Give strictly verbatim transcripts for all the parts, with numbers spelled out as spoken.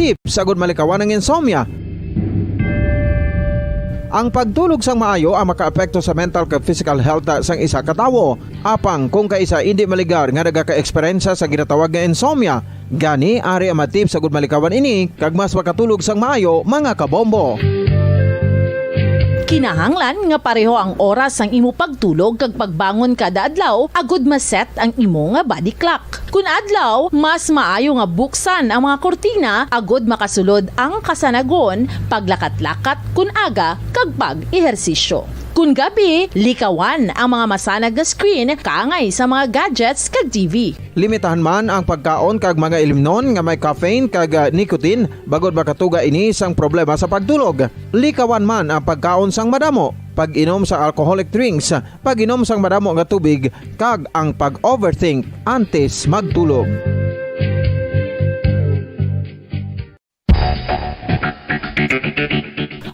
tips agud malikawan ang insomnia. Ang pagtulog sang maayo ang makaapekto sa mental kag physical health sang isa ka tawo. Apang kung kaisa indi maligar nga nagaka-eksperyensya sa ginatawag nga insomnia, gani ari ang mga tips agud malikawan ini kag mas makatulog sang maayo, mga kabombo. Kinahanglan nga pareho ang oras sang imo pagtulog kag pagbangon kada adlaw agud ma-set ang imo nga body clock. Kun adlaw, mas maayo nga buksan ang mga kurtina agud makasulod ang kasanagon, paglakat-lakat kun aga, kag pag-ehersisyo. Kun gabi, likawan ang mga masanag nga screen kaangay sa mga gadgets kag T V. Limitahan man ang pagkaon kag mga ilimnon nga may caffeine kag, ah, nicotine, bangod makatuga ini sang problema sa pagtulog. Likawan man ang pagkaon sang madamo, pag-inom sa alcoholic drinks, pag-inom sang madamo nga tubig, kag ang pag-overthink antes magtulog.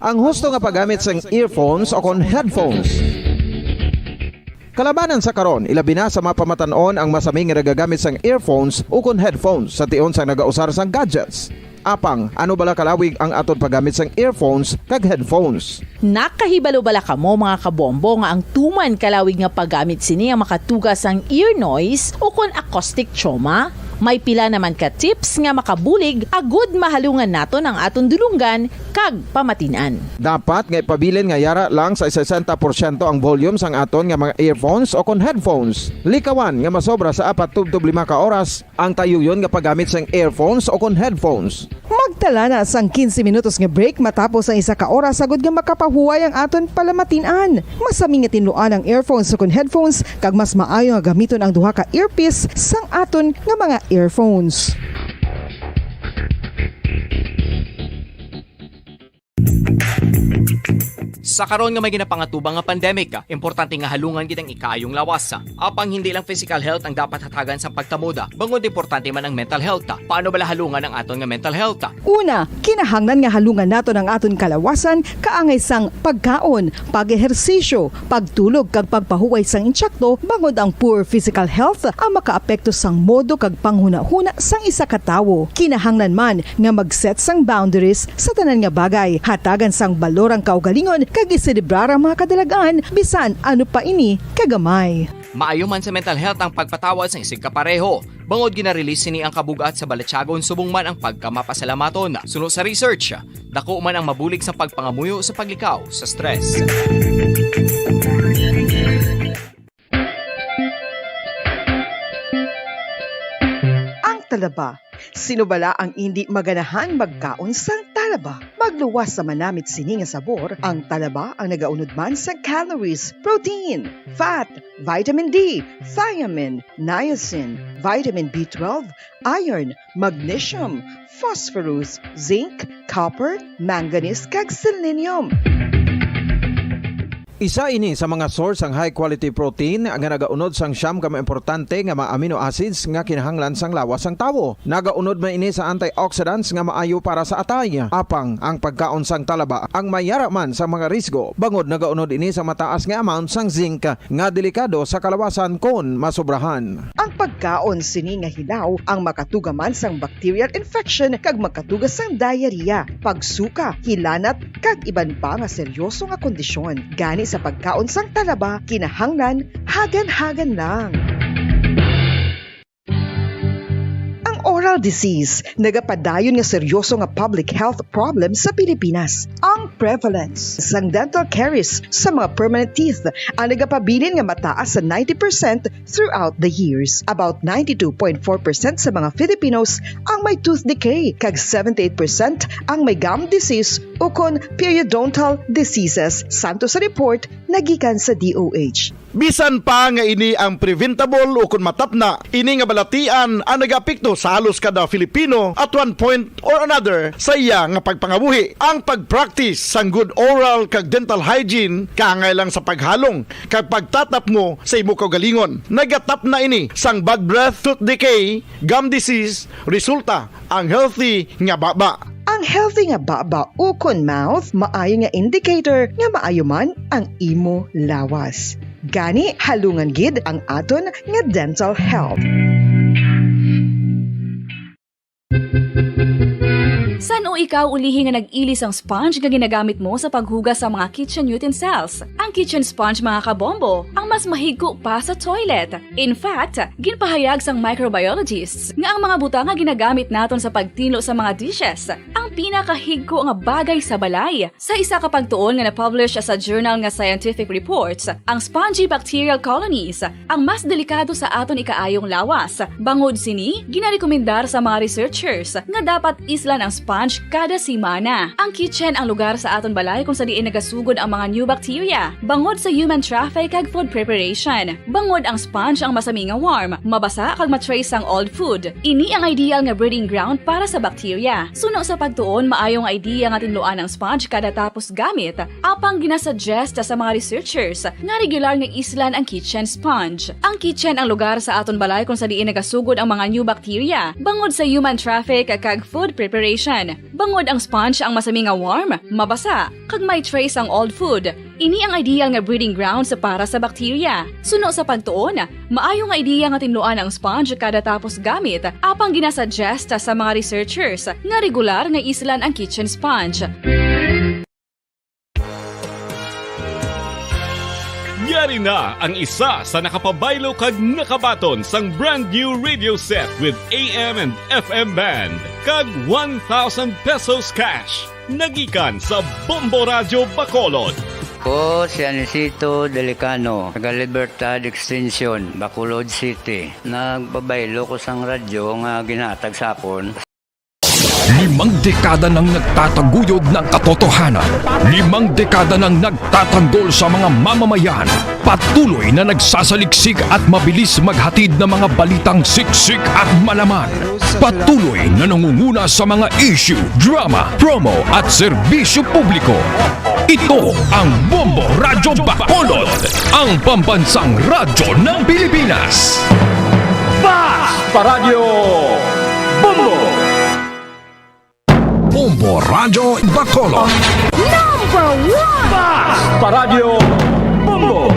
Ang husto nga paggamit sang earphones o kon headphones. Kalabanan sa karon, ilabi na sa mga pamatan-on ang masami nga nagagamit sang earphones o kon headphones sa tion sang nagausar sang gadgets. Apang, ano bala kalawig ang aton paggamit sang earphones kag headphones? Nakahibalo bala kamo, mga kabombo, nga ang tuman kalawig nga paggamit sini ang makatuga sang ear noise o kon acoustic trauma? May pila naman ka tips nga makabulig agud mahalungan naton ang aton dulonggan kag pamatin-an. Dapat nga ipabilin nga yara lang sa sesenta porsyento ang volume sang aton nga mga earphones o kon headphones. Likawan nga masobra sa apat tubtob lima ka oras ang tayuyon nga paggamit sang earphones o kon headphones. Magtala na sang quince minutos nga break matapos ang isa ka oras agud nga makapahuway ang aton palamatin-an. Masami nga tinluan ang earphones o kon headphones, kag mas maayo nga gamiton ang duha ka earpiece sang aton nga mga earphones. Sa karon nga may ginapangatubang nga pandemic, importante nga halungan gid ang ikaayong lawas. Apang hindi lang physical health ang dapat hatagan sang pagtamod, bangod importante man ang mental health. Paano bala halungan ang aton nga mental health? Una, kinahanglan nga halungan naton ang aton kalawasan kaangay sang pagkaon, pag-ehersisyo, pagtulog kag pagpahuway sang intsakto, bangod ang poor physical health ang makaapekto sang modo kag panghunahuna sang isa ka tawo. Kinahanglan man nga mag-set sang boundaries sa tanan nga bagay, hatagan sang balor ang kaugalingon kag iselebrar ang mga kadalag-an bisan ano pa ini kagamay. Maayo man sa mental health ang pagpatawad sang isigkapareho, bangod gina-release sini ang kabug-at sa balatyagon subong man ang pagkamapasalamaton. Suno sa research, dako man ang mabulig sa pagpangamuyo sa paglikaw sa stress. Ang talaba. Sino bala ang indi maganahan magkaon sang talaba? Magluwas sa manamit sini nga sabor, ang talaba ang nagaunod man sa calories, protein, fat, vitamin D, thiamine, niacin, vitamin B twelve, iron, magnesium, phosphorus, zinc, copper, manganese, kag selenium. Isa ini sa mga source sang high quality protein nga nagaunod sang siyam ka mga importante nga mga amino acids nga kinahanglan sang lawas sang tawo. Nagaunod man ini sa antioxidants nga maayo para sa atay. Apang ang pagkaon sang talaba ang mayara man sa mga risgo, bangod nagaunod ini sa mataas nga amount sang zinc nga delikado sa kalawasan kon masobrahan. Ang pagkaon sini nga hilaw ang makatuga man sang bacterial infection kag makatuga sang diarrhea, pagsuka, hilanat, kag iban pa nga seryoso nga kondisyon. Gani sa pagkaon sang talaba, kinahanglan hagan-hagan lang. Ang oral disease nagapadayon nga seryoso nga public health problem sa Pilipinas. Ang prevalence sang dental caries sa mga permanent teeth ang nagapabilin nga mataas sa ninety percent throughout the years. About ninety-two point four percent sa mga Filipinos ang may tooth decay, kag seventy-eight percent ang may gum disease ukon periodontal diseases, santo sa report nagikan sa D O H. Bisan pa nga ini ang preventable ukon matapna, ini nga balatian ang nagaapekto sa halos kada Filipino at one point or another sa iya nga pagpangabuhi. Ang pag-practice sang good oral kag dental hygiene kaangay lang sa paghalong kag pagtatapngo sa imo kaugalingon. Nagatapna ini sang bad breath, tooth decay, gum disease, resulta ang healthy nga baba. Ang healthy nga baba ukon mouth maayo nga indicator nga maayo man ang imo lawas. Gani, halungan gid ang aton nga dental health. Ikaw ulihi nga nag-ili sang sponge nga ginagamit mo sa paghugas sa mga kitchen utensils. Ang kitchen sponge, mga kabombo, ang mas mahigko pa sa toilet. In fact, ginpahayag sang microbiologists nga ang mga butang nga ginagamit naton sa pagtinlo sa mga dishes ang pinakahigko nga bagay sa balay. Sa isa ka pagtuon nga na-publish sa journal nga Scientific Reports, ang spongy bacterial colonies ang mas delikado sa aton ikaayong lawas. Bangod sini, ginarekomendar sa mga researchers nga dapat islan ang sponge kada semana. Ang kitchen ang lugar sa aton balay kung sa diin nagasugod ang mga new bacteria, bangod sa human traffic kag food preparation. Bangod ang sponge ang masami nga warm, mabasa kag ma-trace sang old food. Ini ang ideal nga breeding ground para sa bacteria. Suno sa pagtuon, maayo nga idea nga tinluan ang sponge kada tapos gamit, apang ginasuggest sa mga researchers nga regular nga islan ang kitchen sponge. Ang kitchen ang lugar sa aton balay kung sa diin nagasugod ang mga new bacteria, bangod sa human traffic kag food preparation. Bangod ang sponge ang masami nga warm, mabasa, kag may trace ang old food. Ini ang ideal nga breeding grounds para sa bacteria. Suno sa pagtuon, maayo nga ideya nga tinluan ang sponge kada tapos gamit, apang ginasuggest sa mga researchers nga regular nga islan ang kitchen sponge. Yari na ang isa sa nakapabaylo kag nakabaton sang brand new radio set with A M and F M band kag one thousand pesos cash. Nagikan sa Bombo Radyo Bacolod. Ko si Anisito Delicano, taga Libertad Extension, Bacolod City. Nagpabaylo ko sang radyo nga ginhatag sa akon. Limang dekada nang nagtataguyod ng katotohanan. Limang dekada nang nagtatanggol sa mga mamamayan. Patuloy na nagsasaliksik at mabilis maghatid ng mga balitang siksik at malaman. Patuloy na nangunguna sa mga issue, drama, promo at serbisyo publiko. Ito ang Bombo Radyo Bacolod, ang pambansang radyo ng Pilipinas. Bas Paradyo Bombo! Bombo Radyo Bacolod. Number one! Bas Paradyo Bombo!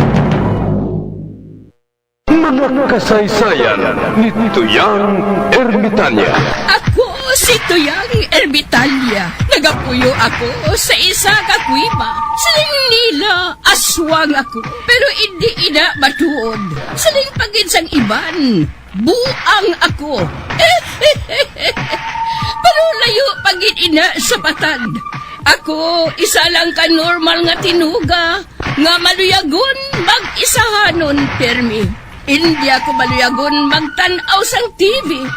Mga kasaysayan ni Tuyang Ermitanya. Ako si Tuyang Ermitanya. Nagapuyo ako sa isa ka kuweba. Siling nila, aswang ako, pero indi ina matuod. Siling pa gid sang iban, buang ako. Pero layo pa gid ina sa patag. Ako, isa lang ka normal nga tinuga nga maluyagon mag-isahanon pirmi. Indi ako maluyagon magtan-aw sang T V.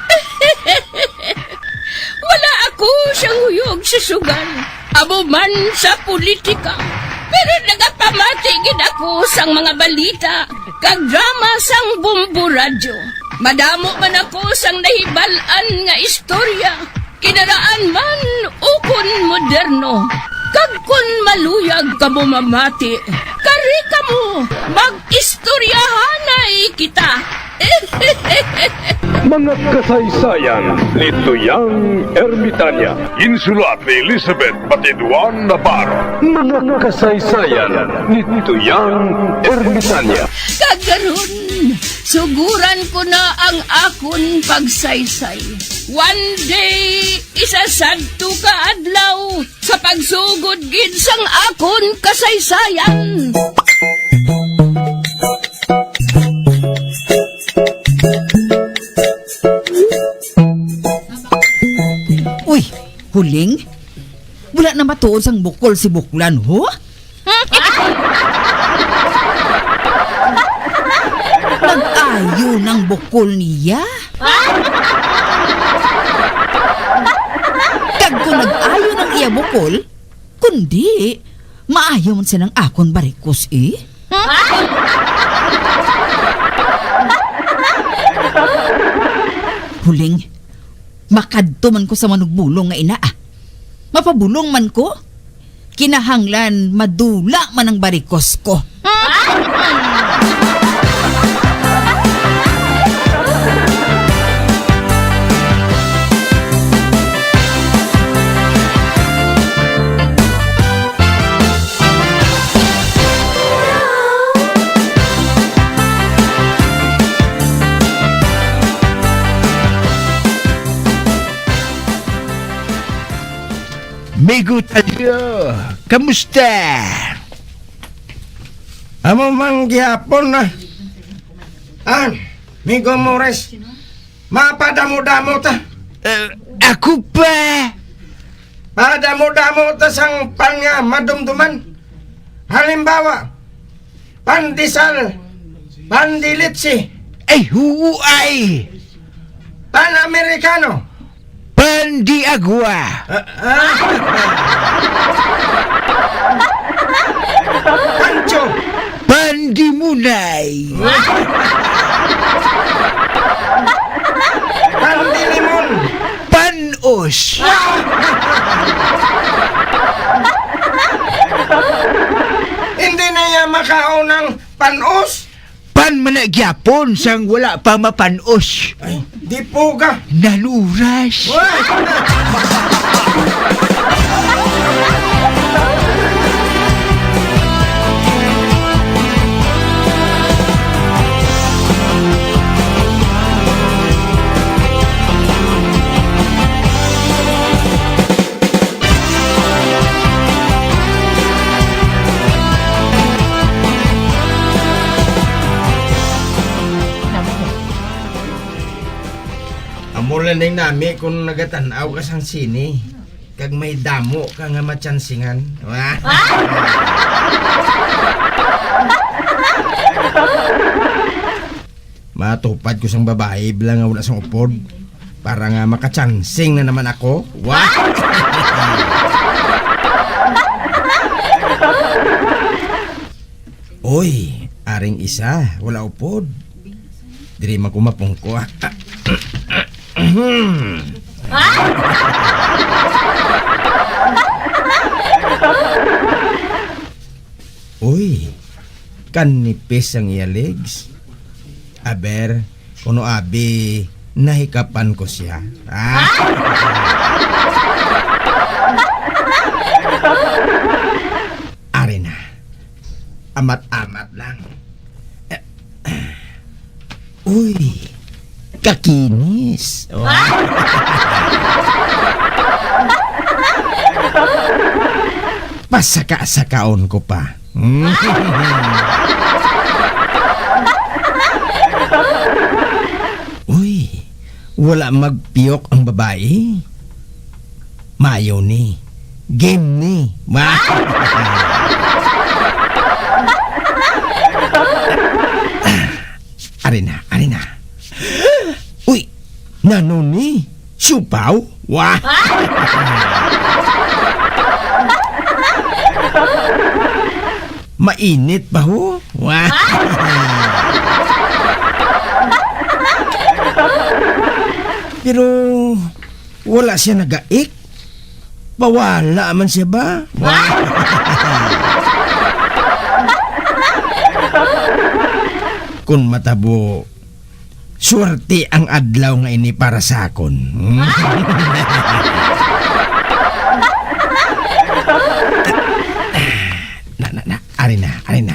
Wala ako siyang huyog sa sugal, amo man sa politika. Pero nagapamati gid ako sang mga balita kag drama sang Bombo Radyo. Madamo man ako sang nahibal-an nga istorya, kinaraan man ukon moderno. Kag kon maluyag kamo mamati, kari kamo, mag-istoryahanay kita. Mga kasaysayan ni Tuyang Ermitanya. Insulat ni Elizabeth Batiduan Navarro. Mga kasaysayan ni Tuyang Ermitanya. Kag karon, suguran ko na ang akon pagsaysay. One day, isa sadto ka adlaw, sa pagsugod gid sang akon kasaysayan. Uy, Huling, wala na matuod sang bukol si Buklan, ho? Nag-ayo nang bukol niya. Kag kung nag-ayo nang iya bukol, kundi maayo man siya nang akon barikos, eh. Huling, makadto man ko sa manugbulong nga ina, ah. Mapabulong man ko. Kinahanglan madula man ang barikos ko. Migo Talyo, kamusta? Amo man gihapon na. Ah, Migo Mores, mapadamo-damo ta. Eh, ako pa? Padamo-damo ta sang pan nga madumduman. Halimbawa, pandesal, pandilitsi. Ay, huo ay! Pan-Amerikano. Pandiagwa. Ah, ah. Pancho. Pandimunay. Pandilimon. Panos. Hindi na iya makaon ng panos. Pan man na gyapon sang wala pa mapanos. Ay, di po ka. Nanuras. Uy! Amo lang ning nami kung nagatan-aw ka sang sine kag may damo ka nga matsansingan. Matupad ko sang babayi bala nga wala sang upod para nga makatsansing na naman ako. Wa? Oy, aring isa, wala upod. Diri man ko mapungko, ah. Uy, kanipis ang iya legs. Aber, kuno abi, nahikapan ko siya. Ah! Ari na. Amat-amat lang. Uy, kakinis. Oh. Pasaka-sakaon ko pa. Uy, wala magpiyok ang babayi. Maayo ni. Game ni. Ari na, ari na. Uy, nano ni? Siupaw? Wa. Mainit pa ho? Wa. Pero wala siya nagaik. Pawala man siya ba? Kun matabo, swerte ang adlaw nga ini para sa akon. Na, na, na, ari na, ari na.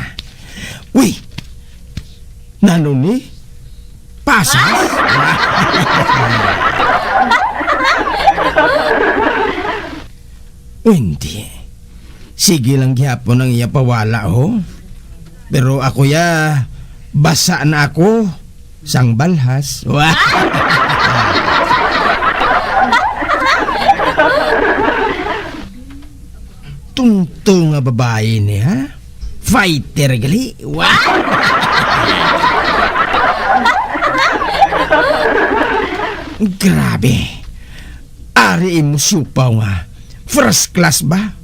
Uy! Nano ni? Pasas? Hindi. Sige lang gihapon ang iya pawala, ho. Pero ako ya, basa na ako sang balhas. Tunto nga babayi ni, ha? Fighter gali. Wa! Grabe. Ari imo siupaw nga first class ba?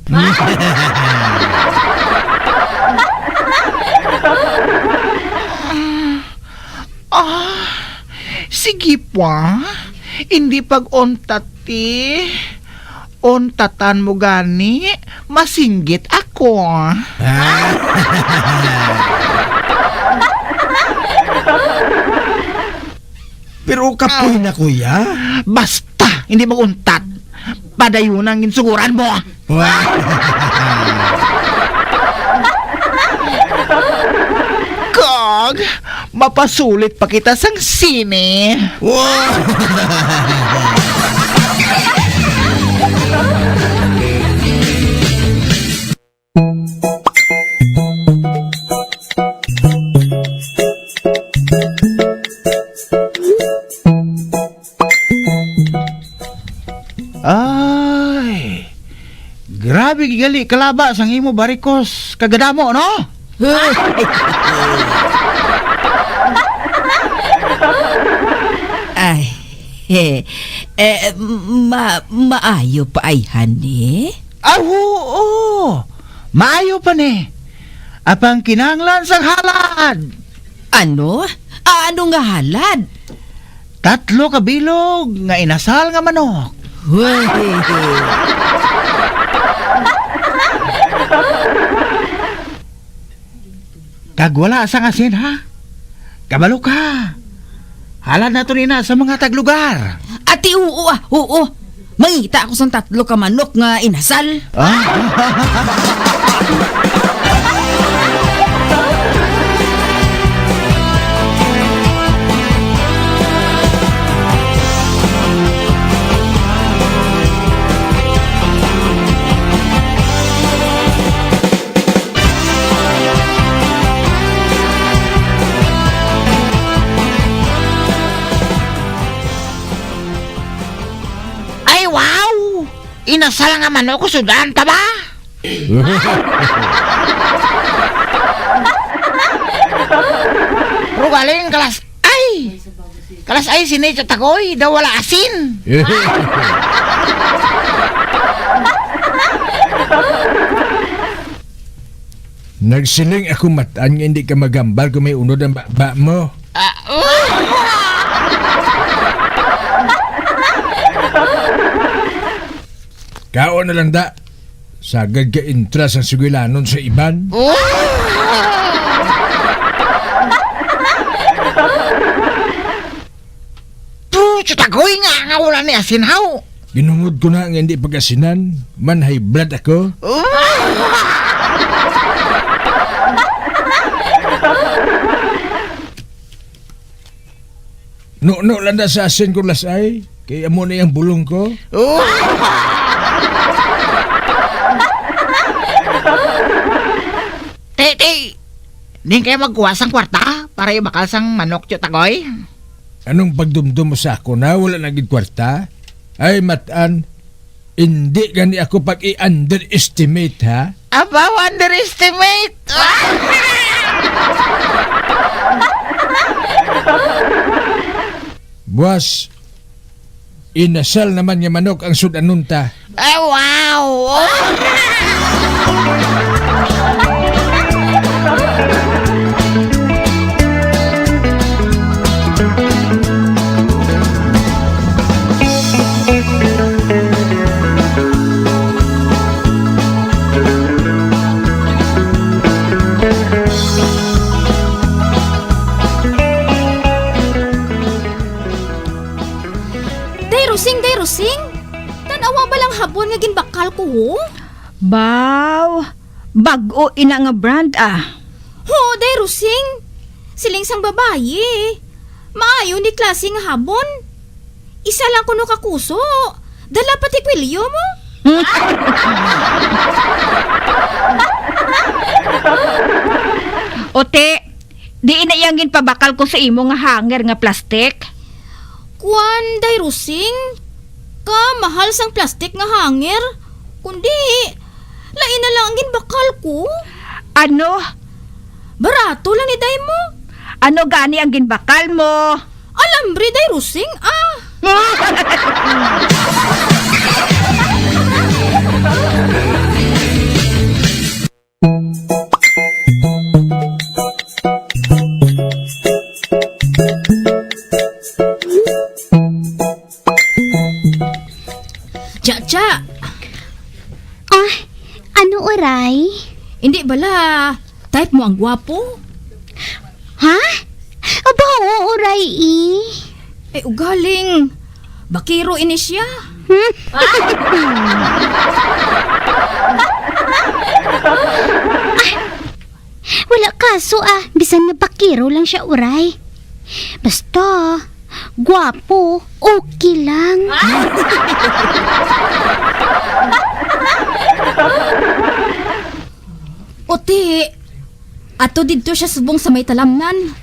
Ah, sige pa. Hindi pag-untat, ti. Untatan mo gani, masinggit ako. Pero kapoy na, kuya. Basta, hindi mag-untat. Padayon ang ginsuguran mo. Kag, mapasulit pa kita sang sine. Wow! Grabe gali kalaba sang imo barikos kagadamo, no? Ay, eh, eh, ma-, maayo pa ay, honey? Ah, oo. Maayo pa ni. Apang kinahanglan sang halad. Ano? Ah, ano nga halad? Tatlo ka bilog nga inasal nga manok. Wey! Kag wala sang asin, ha? Kabalo ka. Halad nato ni na sa mga taglugar. Ati, oo, ah, oo. Mangita ako sang tatlo ka manok nga inasal. Ah? Ay, wow! Inasal nga manok, sud-an ta ba? Pero galing, kalas, ay! Kalas ay, sini, Tatagoy, daw wala asin. Nagsiling ako, Matan, nga hindi ka maghambal kung may unod ang baba mo. Ah, uh. Kaon na lang, da. Sagad ka intras ang sugilanon sa iban. Oh! Pucha, Tatagoy nga, nga wala ni asin, haw. Ginungod ko na nga hindi pag-asinan, man high blood ako. Oh! Nuno lang na sa asin ko, Lasay. Kay amo na yung bulong ko. Oh! Te, te, di kaya magkuha sang kwarta para ibakal sang manok, Tatagoy? Anong pagdumdum mo sa ako na wala na gid kwarta? Ay, Matan, hindi gani ako pag-i-underestimate, ha? Abaw, underestimate! Buwas, inasal naman nga manok ang sud-anon ta. Ah, wow! Day Rosing, Day Rosing! Tan-awa ba lang habon nga ginbakal ko, ho? Baw, bag-o ina nga brand, ah. Ho, Day Rosing. Siling sang babayi. Maayo ni klase nga habon. Isa lang kuno ka kuso. Dala pati kwelyo mo. Ote, di ina yang ginpabakal ko sa imo nga hanger nga plastik? Kuan, Day Rosing, ka mahal sang plastik nga hanger, kundi lain na lang ang ginbakal ko. Ano? Barato lang ni Day mo. Ano gani ang ginbakal mo? Alambre, Day Rosing, ah. Cha, cha. Ah, ano, Uray? Hindi bala type mo ang gwapo? Ha? Aba, oo, Uray, eh. Eh, ugaling bakiro ini siya. Hmm? Ay, wala kaso, ah, bisan nga bakiro lang siya, Uray. Basta, gwapo, okay lang. Uti, ato didto siya subong sa may talamnan.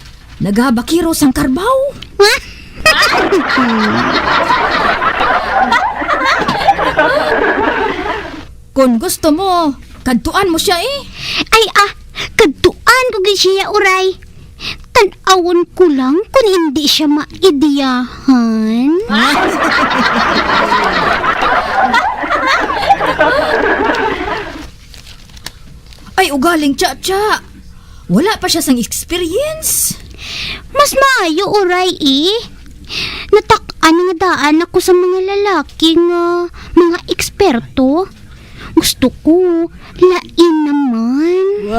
Nagabakiro sang karbaw. Kung gusto mo, kadtuan mo siya, eh. Ay, ah, kadtuan ko gid siya, uray. Tan-awon ko lang kung hindi siya maidiyahan. Ay, ugaling, Cha-cha. Wala pa siya sang experience. Mas maayo, uray, eh. Natak-an nga daan ako sa mga lalaki nga mga eksperto. Gusto ko, lain naman.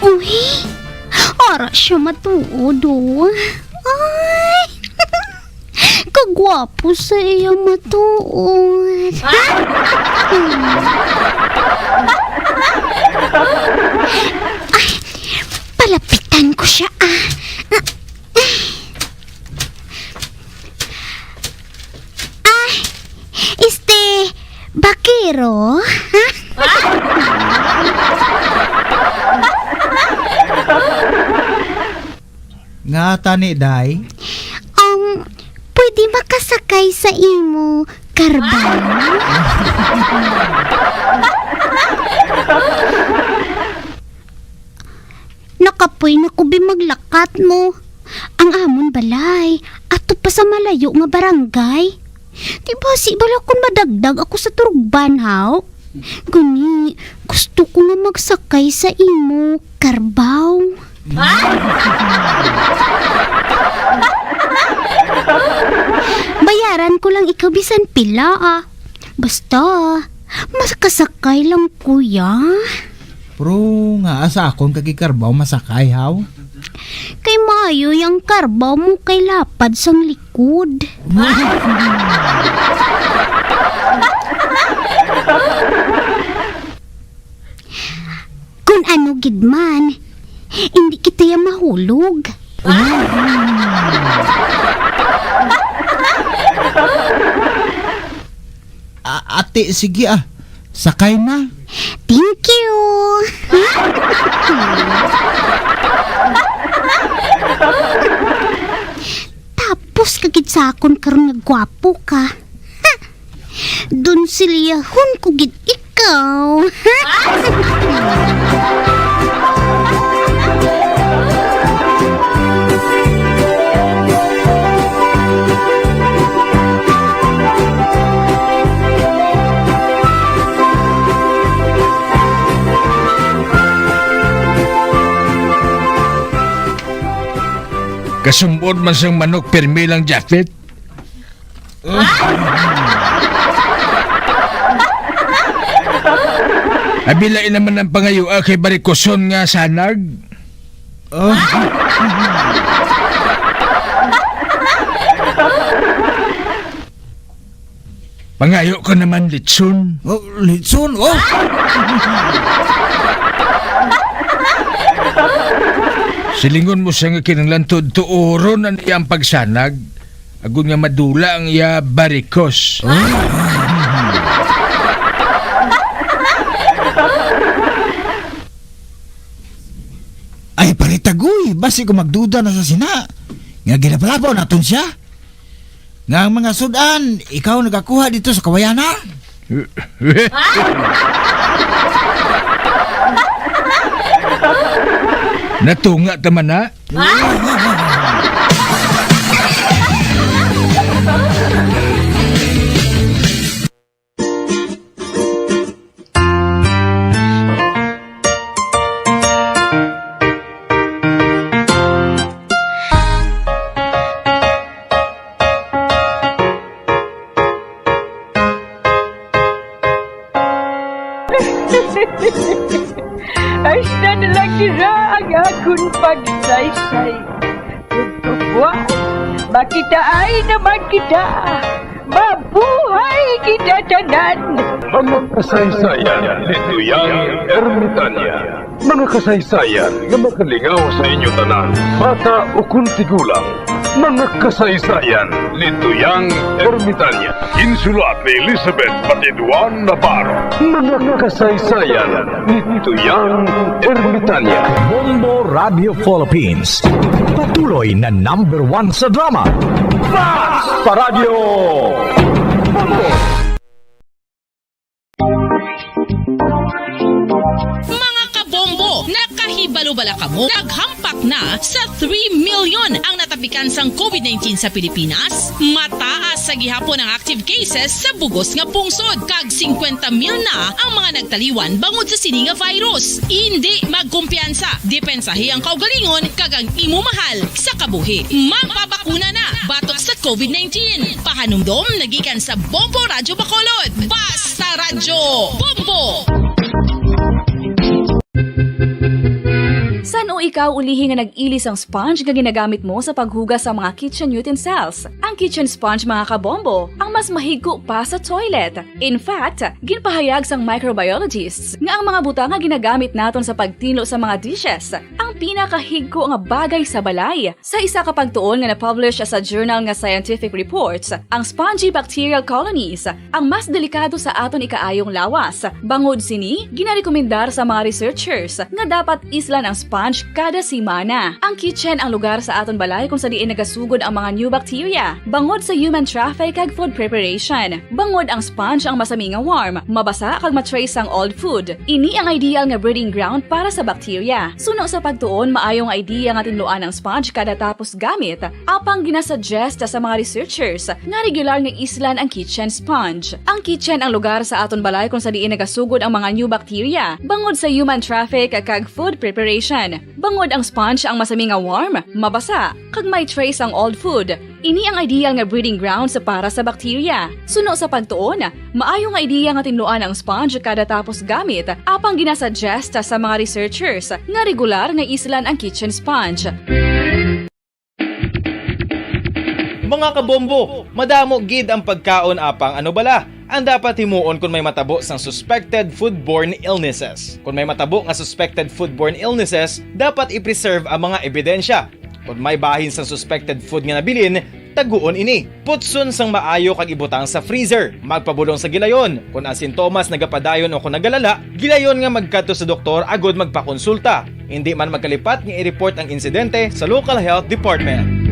Uy, ara siya matuod, oh. Ay, kagwapo sa iya matuod. Ay, palapitan ko siya, ah. Ah, este, bakero? Ha? Nga tani, day? Um, pwede makasakay sa imo karbaw? Nakapoy na ko, bi, maglakat mo. Ang amon balay, ato pa sa malayo nga barangay. Di basi bala kon madagdag ako sa turugban, haw? Gani, gusto ko nga magsakay sa imo karbaw. Bayaran ko lang ikaw bisan pila, ah. Basta, makasakay lang, kuya. Pero nga, asa akon kag karbaw masakay, haw? Kay maayo yang karbaw mo kay lapad sang likod. Kun ano gid man, hindi kita ya mahulog. A-, ate, sige, ah. Sakay na. Thank you. Tapos ka gid sa akon karon nga gwapo ka. Ha! Donsiliyahon ko gid ikaw. Ha! Kasumod man sang manok, pirmi lang, Japet. Abi, lain naman ang pangayua kay barikoson nga sanag. Oh. Pangayo ko naman litson. Oh, litson, oh. Silingon mo siya nga kinahanglan tuod-tuoron ang iyang pagsanag, agod nga madula ang iya barikos. Ay, pare Tagoy, basi ko magduda na sa sina. Nga ginapalabaw naton siya. Nga ang mga sud-an, ikaw nagakuha dito sa kawayan, ha? Natunga ta man na. Hasta na lang dira ang akon pagsaysay. Ug kabuas, makitaay naman kita. Mabuhay kita tanan! Mga kasaysayan ni Tuyang Ermitanya. Mga kasaysayan nga makalingaw sa inyo tanan, bata ukon tigulang. Mga kasaysayan ni Tuyang Ermitanya. Insulat ni Elizabeth Patiduan Navarro. Mga kasaysayan ni Tuyang Ermitanya. Bombo Radio Philippines. Patuloy na number one sa drama. Basta Radio Bombo! Mga kabombo, nakahibalo bala kamo? Naghampak na sa three million ang natapikan sang covid nineteen sa Pilipinas. Mataas sa gihapon ang active cases sa bugos nga pungsod, kag singkwenta mil na ang mga nagtaliwan bangod sa sini nga virus. Indi magkumpiyansa, depensahi ang kaugalingon kag ang imo mahal sa kabuhi. Magpabakuna na batok sa covid nineteen. Pahanumdom na gikan sa Bombo Radyo Bacolod. Basta Radyo Bombo! San-o ikaw ulihi nga nag-ili sang sponge nga ginagamit mo sa paghugas sa mga kitchen utensils? Ang kitchen sponge, mga kabombo, ang mas mahigko pa sa toilet. In fact, ginpahayag sang microbiologists nga ang mga butang nga ginagamit naton sa pagtinlo sa mga dishes ang pinakahigko nga bagay sa balay. Sa isa ka pagtuon nga na-publish sa journal nga Scientific Reports, ang spongy bacterial colonies ang mas delikado sa aton ikaayong lawas. Bangod sini, ginarekomendar sa mga researchers nga dapat islan ang sponge kada semana. Ang kitchen ang lugar sa aton balay kung sa diin nagasugod ang mga new bacteria bangod sa human traffic kag food preparation. Bangod ang sponge ang masami nga warm, mabasa kag ma-trace sang old food. Ini ang ideal nga breeding ground para sa bacteria. Suno sa pagtuon, maayo nga idea nga tinluan ang sponge kada tapos gamit, apang ginasuggest sa mga researchers nga regular nga islan ang kitchen sponge. Ang kitchen ang lugar sa aton balay kung sa diin nagasugod ang mga new bacteria bangod sa human traffic kag food preparation. Bangod ang sponge ang masami nga warm, mabasa, kag may trace ang old food, ini ang ideal nga breeding grounds para sa bacteria. Suno sa pagtuon, maayo nga ideya nga tinluan ang sponge kada tapos gamit, apang ginasuggest sa mga researchers nga regular nga islan ang kitchen sponge. Mga kabombo, madamo gid ang pagkaon, apang ano bala ang dapat himuon kon may matabo sang suspected foodborne illnesses? Kon may matabo nga suspected foodborne illnesses, dapat i-preserve ang mga ebidensya. Kon may bahin sang suspected food nga nabilin, taguon ini. Putson sang maayo kag ibutang sa freezer. Magpabulong sa gilayon. Kon ang sintomas nagapadayon o kon nagalala, gilayon nga magkadto sa doktor agud magpakonsulta. Indi man magkalipat nga i-report ang insidente sa local health department.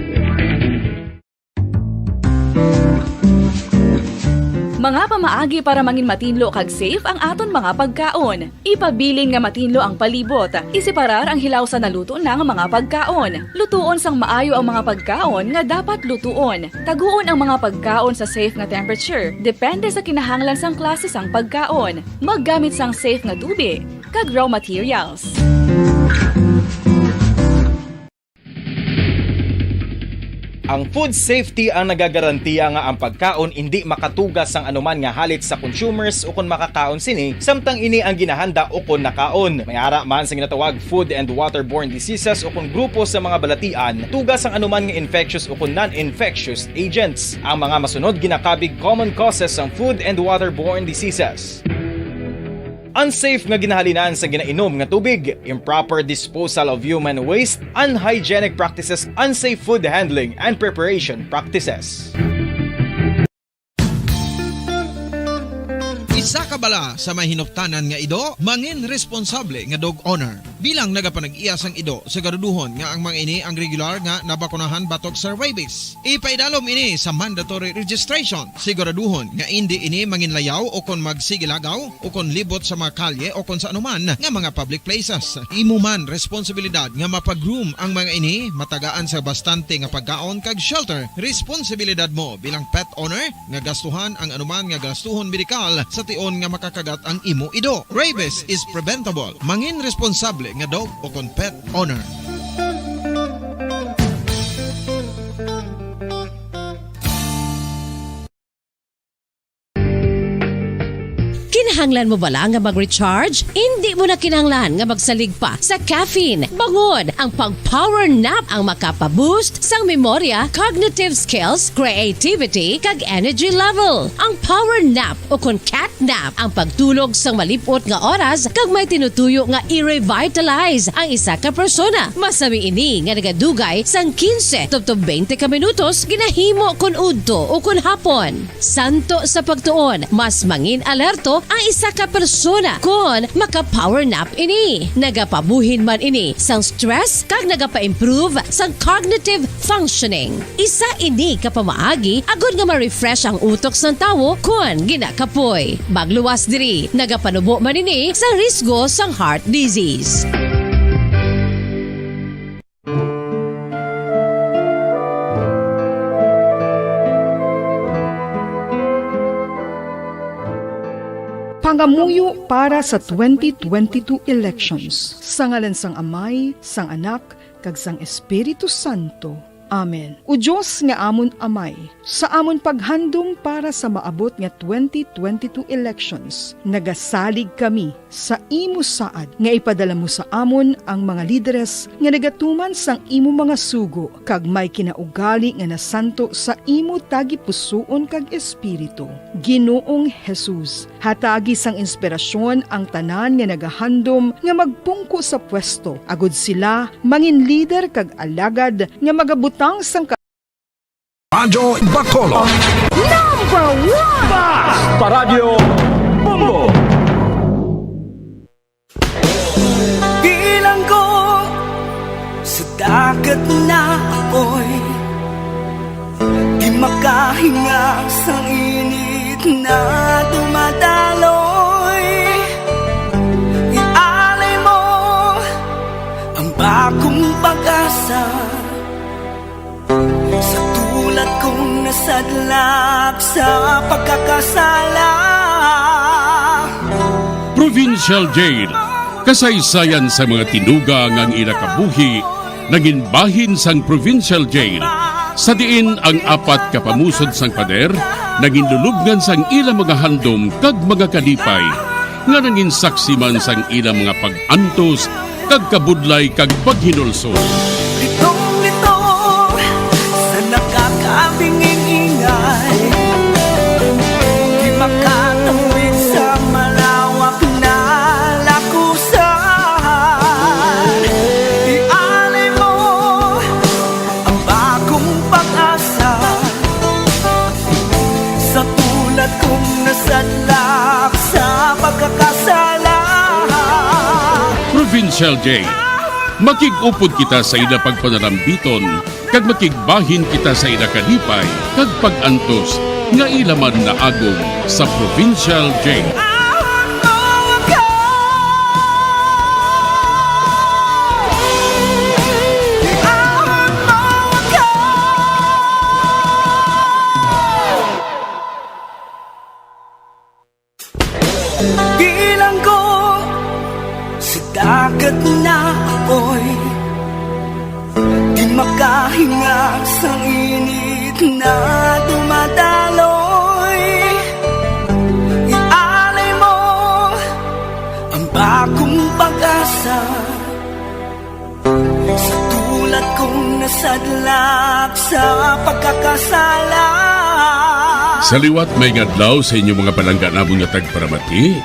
Mga pamaagi para mangin matinlo kag safe ang aton mga pagkaon. Ipabilin nga matinlo ang palibot. Iseparar ang hilaw sa naluto na nga mga pagkaon. Lutuon sang maayo ang mga pagkaon nga dapat lutuon. Taguon ang mga pagkaon sa safe nga temperature, depende sa kinahanglan sang klase sang pagkaon. Maggamit sang safe nga tubig kag raw materials. Ang food safety ang nagagarantiya nga ang pagkaon indi makatuga sang anuman nga halit sa consumers ukon makakaon sini, samtang ini ang ginahanda ukon nakaon. May ara man sa ginatawag food and waterborne diseases ukon grupo sa mga balatian, tuga sang anuman nga infectious ukon non-infectious agents. Ang mga masunod ginakabig common causes sang food and waterborne diseases. Unsafe nga ginahalinan sa ginainom nga tubig, improper disposal of human waste, unhygienic practices, unsafe food handling and preparation practices. Isa ka bala sa may hinuptanan nga ido, mangin responsable nga dog owner. Bilang nagapanag-iya sang ido, siguraduhon nga ang mga ini ang regular nga nabakunahan batok sa rabies. Ipaidalom ini sa mandatory registration. Siguraduhon nga indi ini manginlayaw o kon magsigilagaw o kon libot sa mga kalye o kon sa anuman nga mga public places. Imo man responsibilidad nga mapa-groom ang mga ini, matagaan sa bastante nga pagkaon kag shelter. Responsibilidad mo bilang pet owner nga gastuhan ang anuman nga gastuhon medikal sa tion nga makakagat ang imo ido. Rabies is preventable. Mangin responsable nga dog o kon pet owner. Kinahanglan mo bala nga mag-recharge? Indi mo na kinahanglan nga magsalig pa sa caffeine. Bangod, ang pag-power nap ang makapaboost sang memorya, cognitive skills, creativity, kag energy level. Ang power nap, o kon cat nap, ang pagtulog sang malip-ot nga oras kag may tinutuyo nga i-revitalize ang isa ka persona. Masami ini nga nagadugay sang quince tubtob twenty ka minutos, ginahimo kon udto o kon hapon. Santo sa pagtuon, mas mangin alerto ang isa ka persona kon maka-power nap ini. Nagapabuhin man ini sang stress kag nagapa-improve sang cognitive functioning. Isa ini ka pamaagi agod nga ma-refresh ang utok sang tawo kon ginakapoy. Magluwas diri, nagapanubo man ini sa risgo sang heart disease. Pangamuyo para sa twenty twenty-two elections. Sa ngalan sang Amay, sang Anak, kag sang Espiritu Santo. Amen. O Dios nga amon Amay, sa amon paghandom para sa maabot nga twenty twenty-two elections, nagasalig kami sa imo saad nga ipadala mo sa amon ang mga lideres nga nagatuman sang imo mga sugo kag may kinaugali nga nasanto sa imo tagipusoon kag espiritu. Ginoong Jesus, hatagi sang inspirasyon ang tanan nga nagahandom nga magpungko sa pwesto, agod sila mangin lider kag alagad nga magabutang sang ka- Radyo Bacolod. Number one! Bas! Paradyo Bombo! Bilanggo sa dagat na apoy, di makahinga sang init na dumadaloy. Ialay mo ang bagong pag-asa sa tulad kong nasadlak sa pagkakasala. Provincial Jail, kasaysayan sa mga tinuga nga ang ila kabuhi nangin bahin sang Provincial Jail, sa diin ang apat ka pamusod sang pader nangin lulubngan sang ila mga handom kag mga kalipay, nga nangin saksi man sang ila mga pag-antos kag kabudlay kag paghinulsol. Litong-litong sa nakakabinging ingay, di makatawid sa malawak na lakusan. Ialay mo ang bagong pag-asa sa tulad kong nasadlak sa pagkakasala. Provincial Jail. Makig-upod kita sa ila pagpanarambiton, kag makigbahin kita sa ila kalipay kag pag-antos nga ila man naagom sa Provincial Jail. Bilanggo sa dagat na apoy, di makahinga sang init na dumadaloy. Ialay mo ang bagong pag-asa sa tulad kong nasadlak sa pagkakasala. Sa liwat, maayong adlaw sa inyo mga palangga namon nga tagparamati.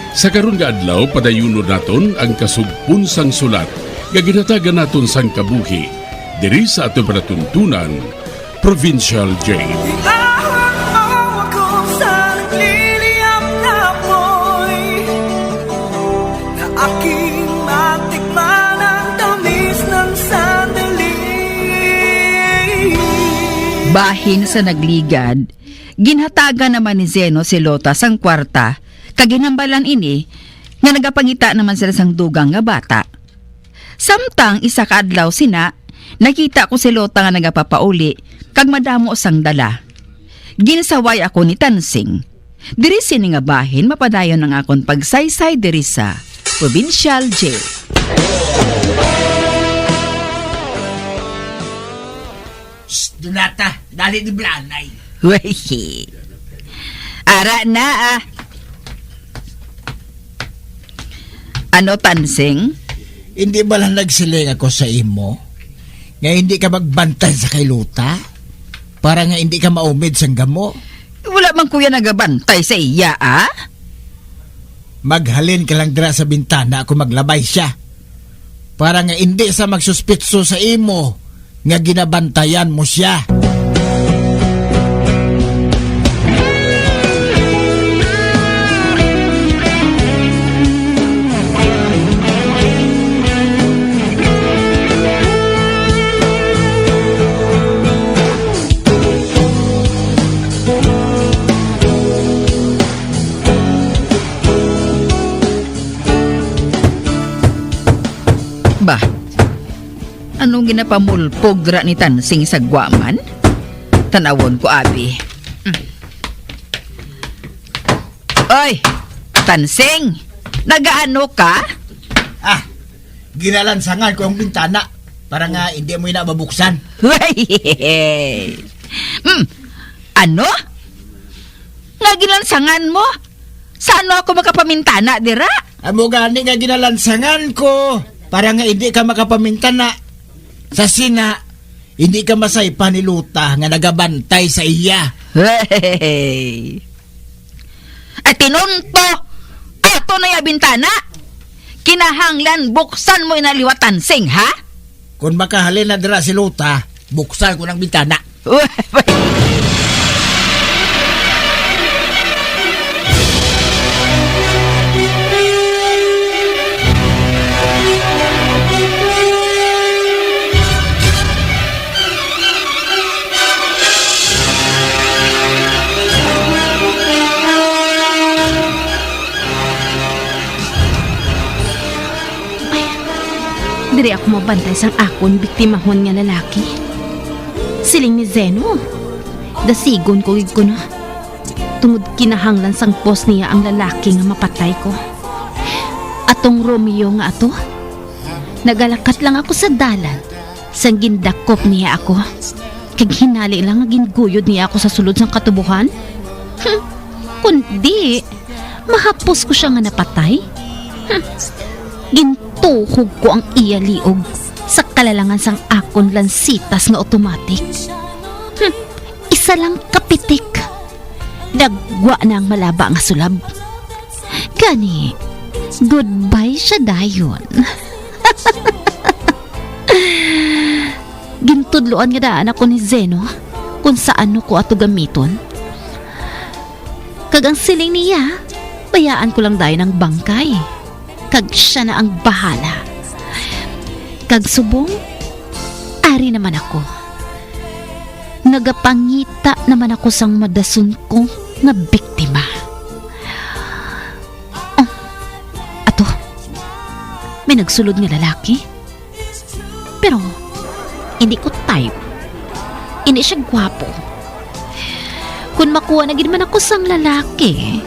Sa karon nga adlaw, padayunon naton ang kasugpon sang sulat nga ginhatagan naton sang kabuhi diri sa aton palatuntunan, Provincial Jail. Iahon mo ako sa nagliliyab na apoy, na aking matikman ang tamis ng sandali. Bahin sa nagligad, ginhatagan naman ni Zeno si Lota sang kwarta, kag ginhambalan ini nga nagapangita naman sila sang dugang nga bata. Samtang isa ka adlaw sina, nakita ko si Lota nga nagapapauli kag madamo sang dala. Ginsaway ako ni Tansing. Diri sini nga bahin mapadayon ang akon pagsaysay diri sa Provincial Jail. Shh, Donata, dali ni Blanay. Wey, ara na, ah. Ano, Tansing? Hindi bala nagsiling ako sa imo nga hindi ka magbantay sa kay Luta para nga hindi ka maumid sang gamo? Wala man ko ya nagabantay sa iya, ah. Maghalin ka lang dira sa bintana kung maglabay siya, para nga indi sa magsuspitso sa imo nga ginabantayan mo siya. Ba, anong ginapamulpog ra ni Tansing sa gwaman? Tanawon ko, abi. Mm. Oy, Tansing, nagaano ka? Ah, ginalansangan ko ang bintana para nga hindi mo na mabuksan. Way! Hmm, ano? Nga ginansangan mo? Sa ano ako makapamintana dira? Amo gani nga ginalansangan ko para nga hindi ka makapamintana. Sa sina, hindi ka masaypa ni Luta nga nagabantay sa iya. Hey! Ay, tinunto! Ato na ya bintana! Kinahanglan buksan mo ina liwat, Tansing, ha? Kung makahalin na dira si Luta, buksan ko ng bintana. Ay, diri ako mabantay sang akon biktimahon nga lalaki. Siling ni Zeno, dasigon ko gid kuno. Tungod kinahanglan sang boss niya ang lalaki nga mapatay ko. Atong Romeo nga ato, nagalakat lang ako sa dalan sang gindakop niya ako, kag hinali lang nga ginguyod niya ako sa sulod sang katubohan. Hmm, kundi, mahapos ko sia nga napatay. Hmm, gintuhog ko ang iya liog sa kalalangan sang akon lansitas nga automatic. Hmm, isa lang ka pitik, nagwa na ang malaba nga sulab. Gani, goodbye siya dayon. Gintudloan nga daan ako ni Zeno kung sa ano ko ato gamiton. Kag ang siling niya, bayaan ko lang dayon ang bangkay, kag siya na ang bahala. Kag subong, ari naman ako. Nagapangita naman ako sang madason ko nga biktima. Oh, ato, may nagsulod nga lalaki. Pero, hindi ko type. Hindi siya gwapo. Kung makuha na gid man ako sang lalaki,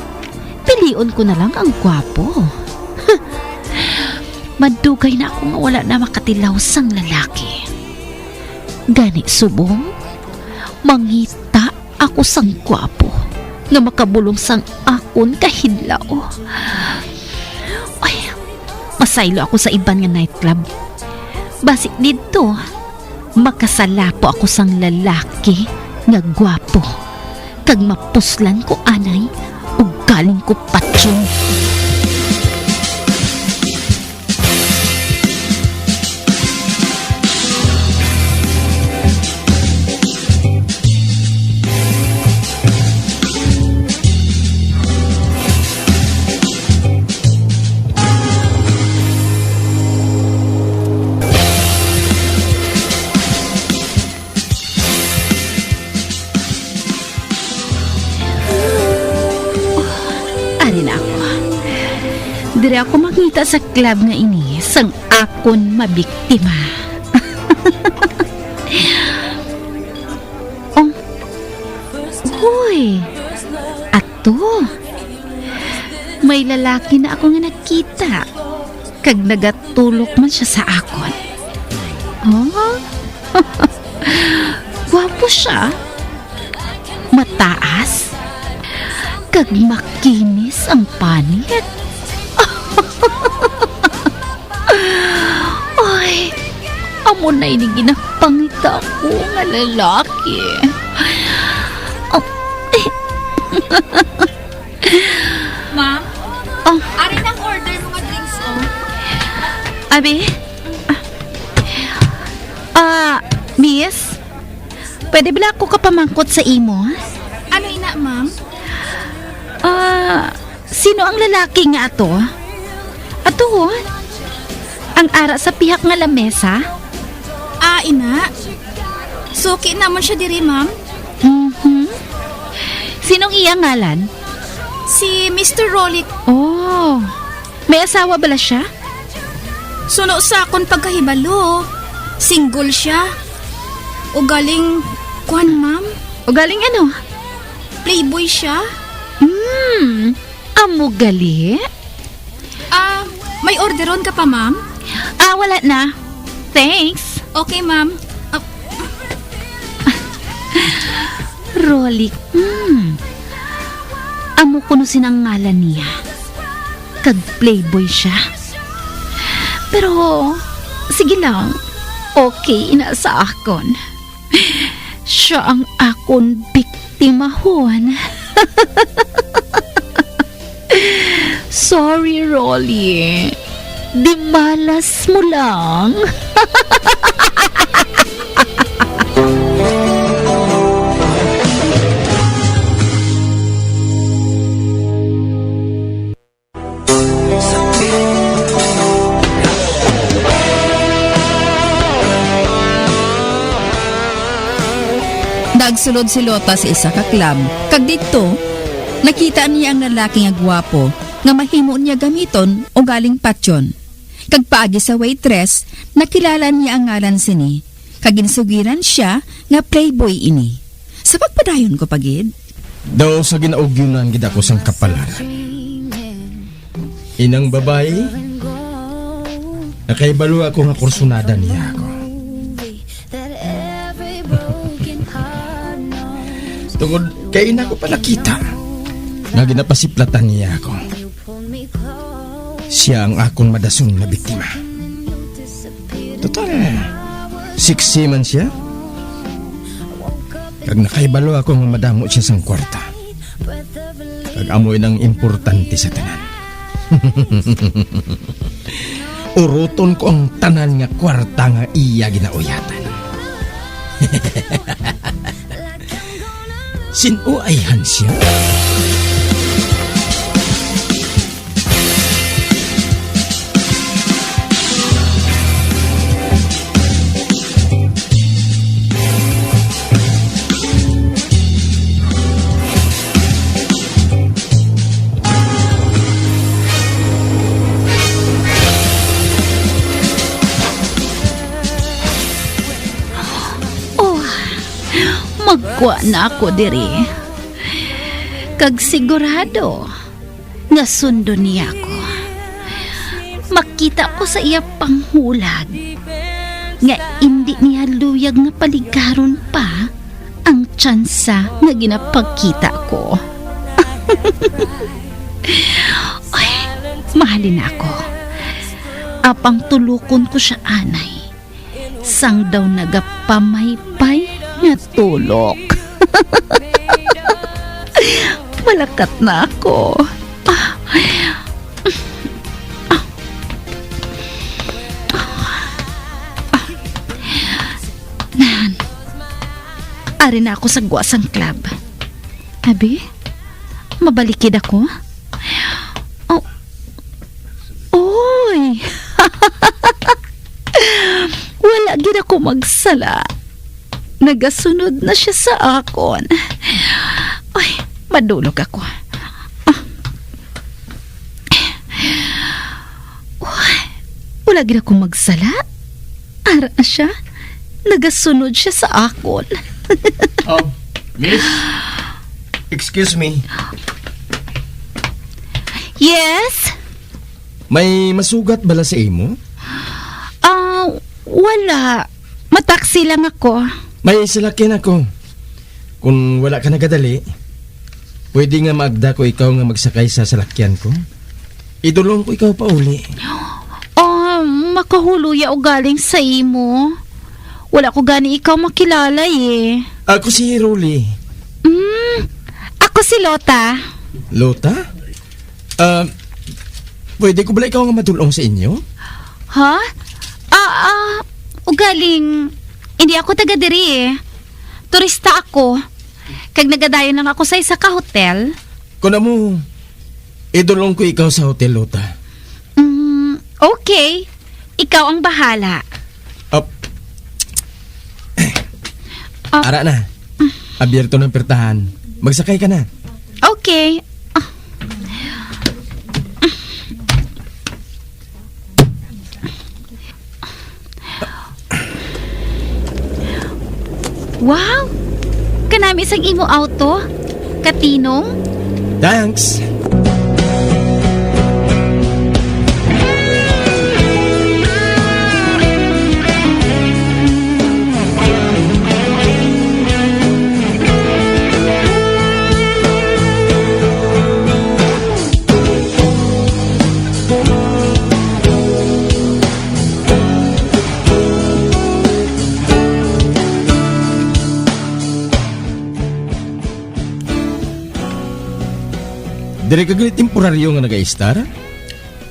pilion ko na lang ang gwapo. Madugay na ako nga wala na makatilaw sang lalaki. Gani subong, mangita ako sang gwapo nga makabulong sang akon kahidlaw. Ay, masaylo ako sa iban nga nightclub. Basi didto, makasalapo ako sang lalaki nga gwapo, kag mapuslan ko anay ugaling ko patyon. Ari na ako. Diri ako mangita sa club nga ini sang akon mabiktima. Oh. Hoy! Ato! May lalaki na ako nga nakita. Kag nagatulok man siya sa akon. Oh? Gwapo siya. Mataas. Kag makinis ang panit. Amo na ini ginapangita ko nga lalaki. Oh. Ma'am? Oh. Ari na ang order mo nga drinks, oh. Abi? Ah, miss? Pwede bala ako kapamangkot sa imo? Ano ina, ma'am? Ah, sino ang lalaki nga ato? Ato, oh. Ang ara sa pihak nga lamesa? Ah, ina. Suki namon siya diri, ma'am. Mhm. Sinong iya ngalan? Si Mister Rolik. Oh. May asawa bala siya? Suno sa akon pagkahibalo, single siya. Ugaling, kuwan, ma'am. Ugaling ano? Playboy siya. Hmm, amo gali? Ah, may orderon ka pa, ma'am? Ah, wala na. Thanks. Okay, ma'am. Ah, Rolik, hmm. Amo kuno sina ang ngalan niya. Kag playboy siya. Pero, sige lang. Okay na sa akon. Siya ang akon biktimahon. Sorry, Rolly. Di malas mo lang. Nagsulod si Lota sa isa ka club, kag didto, nakita niya ang lalaki nga gwapo nga mahimo niya gamiton ugaling patyon. Kag paagi sa waitress, nakilala niya ang ngalan sini, kag ginsugiran sia nga playboy ini. Sa pagpadayon ko pa gid. Daw sa ginaugyunan gid ako sang kapalaran. Inang babayi, nakahibalo ako nga kursunada niya ako. Tungod kay ina ko pa nakita nga ginapasiplatan niya ako. Siya ang akon madason nga biktima. Total, sexy man siya. Kag nakahibalo ako nga madamo siya sang kwarta. Kag amo inang importante sa tanan. Uruton ko ang tanan nga kwarta nga iya ginauyatan. Sin-o ayhan siya? Oh, magkuha na ako diri. Kag sigurado nga sundon niya ako. Makita ko sa iya panghulag nga indi niya luyag nga paligaron pa ang tsansa nga ginapakita ko. Ay, mahalin ako. Apang tulokon ko siya anay. Sang daw nagapamaypay nga tulok. Malakat na ako. Ah. Ah. Nan, ari na ako sa gwa sang club. Abi, mabalikid ako? Oh, oy! Wala gid ako magsala. Nagasunod na siya sa akon. Ay, madulog ako. Ah. Uy, wala gid ako magsala. Ara na siya. Nagasunod siya sa akon. Oh, miss? Excuse me. Yes? May masugat bala sa imo? Ah, wala. Mataksi lang ako. May salakyan ako. Kung wala ka nagadali, pwede nga maagda ko ikaw nga magsakay sa salakyan ko. Idulong ko ikaw pauli. Ah, makahuloy ako galing sa imo. Wala ko gani ikaw makilala, eh. Ako si Rolly. Mm, ako si Lota. Lota? Ah, pwede ko bala ikaw nga madulong sa inyo? Ha? Ah, ah, ugaling, hindi ako taga diri, eh. Turista ako. Kag nagadayon lang ako sa isa ka hotel. Kung amo, idulong ko ikaw sa hotel, Lota. Mm, okay. Ikaw ang bahala. Up. Up. Ara na. Abierto ng pertahan. Magsakay ka na. Okay. Ah. Wow! Kanami sang imo auto, Katinong. Thanks. Diri ka gani temporaryo nga nag-a-stay?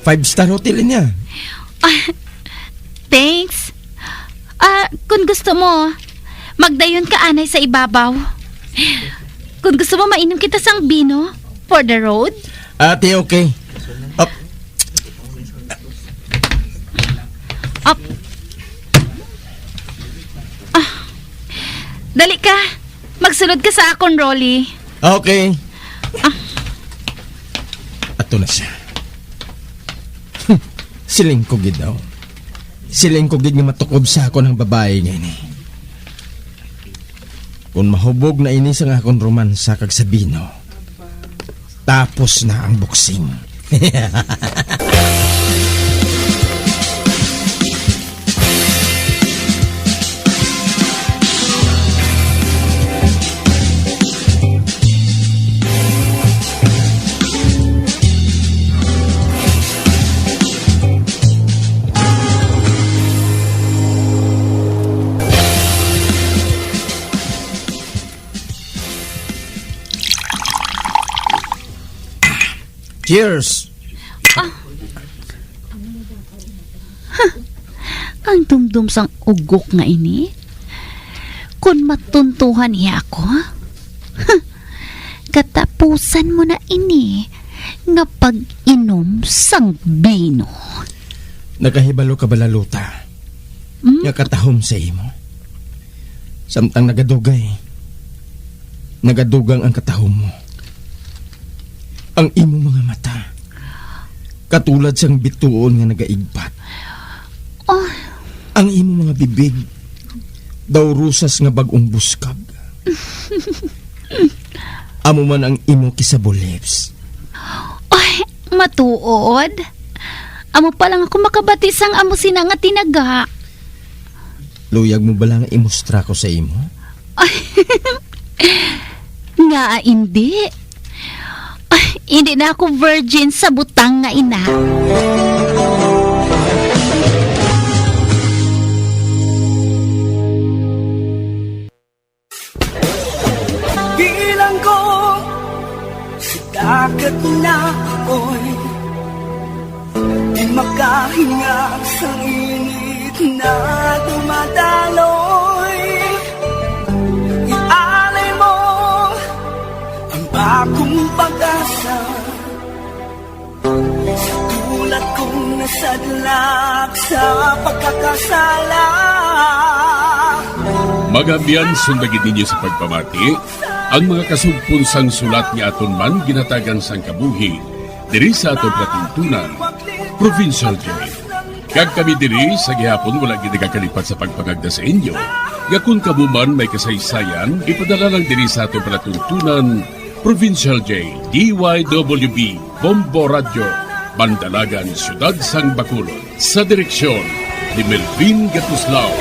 Five-star hotel niya. Ah, thanks. Ah, kung gusto mo, magdayon ka anay sa ibabaw. Kung gusto mo, mainom kita sang bino for the road. Ate, okay. Up. Up. Ah. Dali ka. Magsulod ka sa akon, Rolly. Okay. Ah. Ato na siya. Siling ko gid daw. Siling ko gid nga matukob sa akon ang babayi nga ini. Kung mahubog na ini sa akon romansa kag sa bino, tapos na ang boxing. Cheers! Ah. Huh. Ang dumdom sang ugok nga ini. Kon matuntuhan niya ako, huh, katapusan mo na ini nga pag-inom sang bino. Nakahibalo ka bala, Lota, Hmm? nga katahom sa imo? Samtang nagadugay, nagadugang ang katahom mo. Ang imo mga mata, katulad sang bituon nga nagaigbat. Oh. Ang imo mga bibig, daw rosas nga bag-ong buskag. Amo man ang imo kissable lips. Ay, matuod? Amo pa lang ako makabati sang amo sina nga tinaga. Luyag mo bala nga imustra ko sa imo? Ay, nga indi? Ay, hindi na ako virgin sa butang nga ina. Bilang ko sa dagat na apoy, di makahinga sa init na dumadaloy. Ialay mo ang bagong pag-asa. Sa tulad kong nasadlak sa pagkakasala. Mga abyan, sundagi ninyo sa pagpamati ang mga kasugpon sang sulat nga aton man ginhatagan sang kabuhi diri sa aton palatuntunan, Provincial Joy. Kag kami diri sa gihapon wala gid nagakalipat sa pagpangagda sa inyo nga kon kamo man may kasaysayan, ipadala lang diri sa aton palatuntunan, Provincial J, D Y W B, Bombo Radyo, Bandalagan, Siyudad sang Bacolod. Sa direksyon ni Melvin Gatuslao.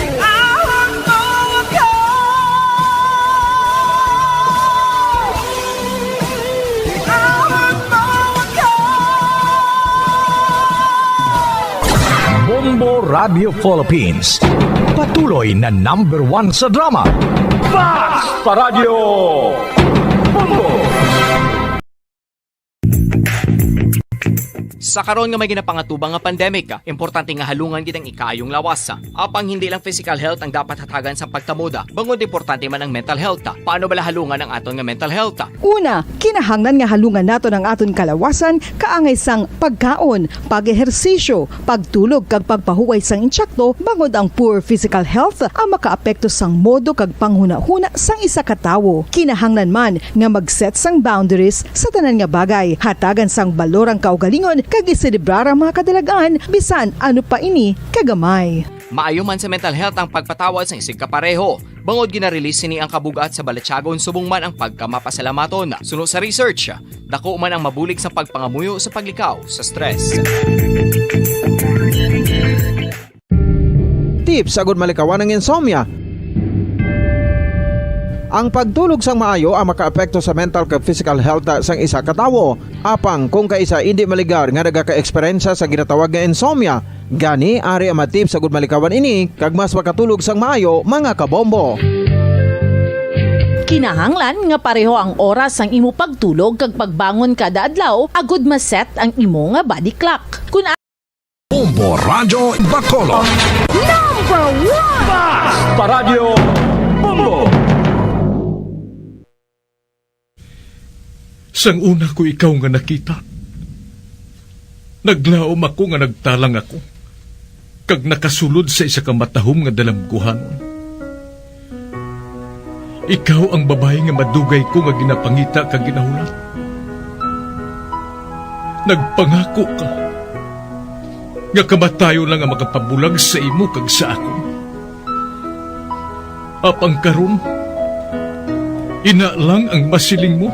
Bombo Radio Philippines. Tuloy na number one sa drama. Basta Radyo Bombo! Sa karon nga may ginapangatubang nga pandemic, importante nga halungan gid ang ikaayong lawas. Apang hindi lang physical health ang dapat hatagan sa pagtamod, bangod importante man ang mental health. Paano bala halungan ang aton nga mental health? Una, kinahanglan nga halungan naton ang aton kalawasan kaangay sang pagkaon, pag-ehersisyo, pagtulog kag pagpahuway sang insakto, bangod ang poor physical health ang makaapekto sang modo kag panghunahuna sang isa ka tawo. Kinahanglan man nga mag-set sang boundaries sa tanan nga bagay, hatagan sang balor ang kaugalingon kag iselebrar ang mga kadalagan, bisan ano pa ini kagamay. Maayo man sa mental health ang pagpatawad sang isigkapareho, bangod gina-release sini ang kabug-at sa balatyagon subong man ang pagkamapasalamaton. Suno sa research, dako man ang mabulig sa pagpangamuyo sa paglikaw sa stress. Tips agud malikawan ang insomnia. Ang pagtulog sang maayo ang makaapekto sa mental kag physical health sang isa ka tawo. Apang kung kaisa indi maligar nga nagaka-eksperyensya sa ginatawag nga insomnia, gani ari ang mga tips agud malikawan ini kag mas makatulog sang maayo, mga kabombo. Kinahanglan nga pareho ang oras sang imo pagtulog kag pagbangon kada adlaw agud ma-set ang imo nga body clock. Kun Bombo Radyo Bacolod. Number one! Basta Radyo Bombo! Sang una ko ikaw nga nakita, naglaom ako nga nagtalang ako, kag nakasulod sa isa ka matahom nga dalamguhanon. Ikaw ang babayi nga madugay ko nga ginapangita kag ginahulat. Nagpangako ka nga kamatayon lang ang makapabulag sa imo kag sa akon. Apang karon, ina lang ang masiling mo.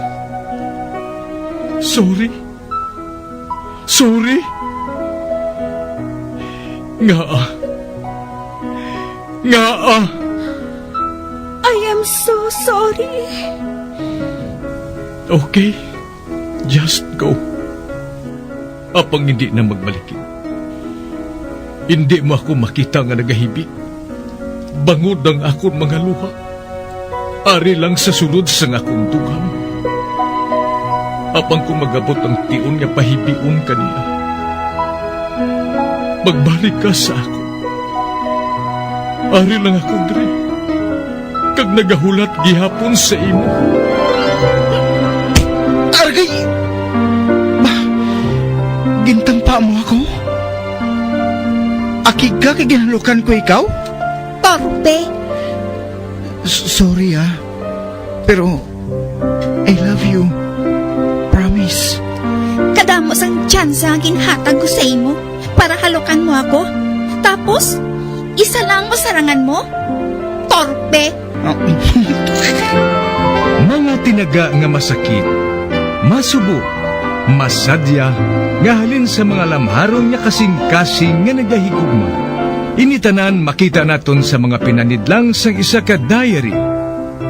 Sorry. Sorry. Ngaa? Ngaa? I am so sorry. Okay. Just go. Apang hindi na magbalikid. Hindi mo ako makita nga nagahibi. Bangod ang akon mga luha, ari lang sa sulod sang akon dughan. Apang kon mag-abot ang tion nga pahibion ka niya, magbalik ka sa akon. Ari lang ako diri, kag nagahulat gihapon sa imo. Argay! Ba, gintampa mo ako? Akig ka kay ginhalukan ko ikaw? Torpe! S-, sorry, ah. Pero I love you. Promise. Kadamo sang tsansa nga ginhatag ko sa imo para halukan mo ako. Tapos, isa lang masarangan mo? Torpe! Mga tinaga nga masakit, masubo, masadya, nga halin sa mga lamharon nga kasing-kasing nga nagahigugma. Ini tanan makita naton sa mga pinanidlang sang isa ka diary.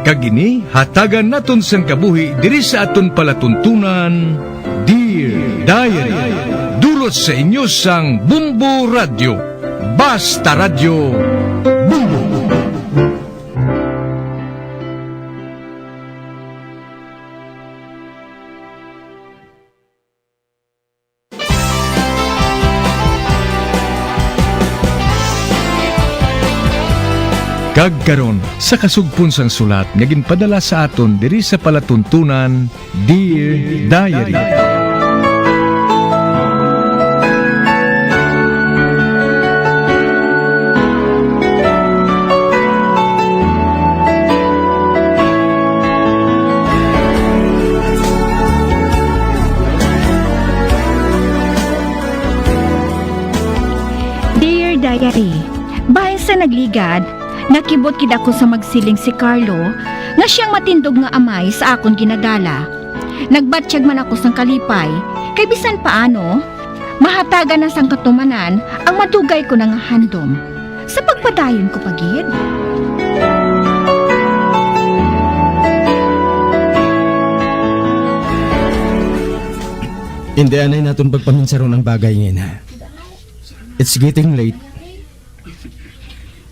Kag ini hatagan naton sang kabuhi diri sa aton palatuntunan, Dear Diary. Dulot sa inyo sang Bombo Radyo. Basta Radyo, Bombo! Kag karon, sa kasugpon sang sulat nga ginpadala sa aton diri sa palatuntunan, Dear Diary. Dear Diary, bahin sa nagligad, nakibot gid ako sa magsiling si Carlo nga siyang matindog nga amay sa akon ginadala. Nagbatyag man ako sang kalipay, kay bisan paano, mahatagan na sang katumanan ang madugay ko na nga handom. Sa pagpadayon ko pa gid. Indi anay naton pagpaminsaron ang bagay nga ini. It's getting late.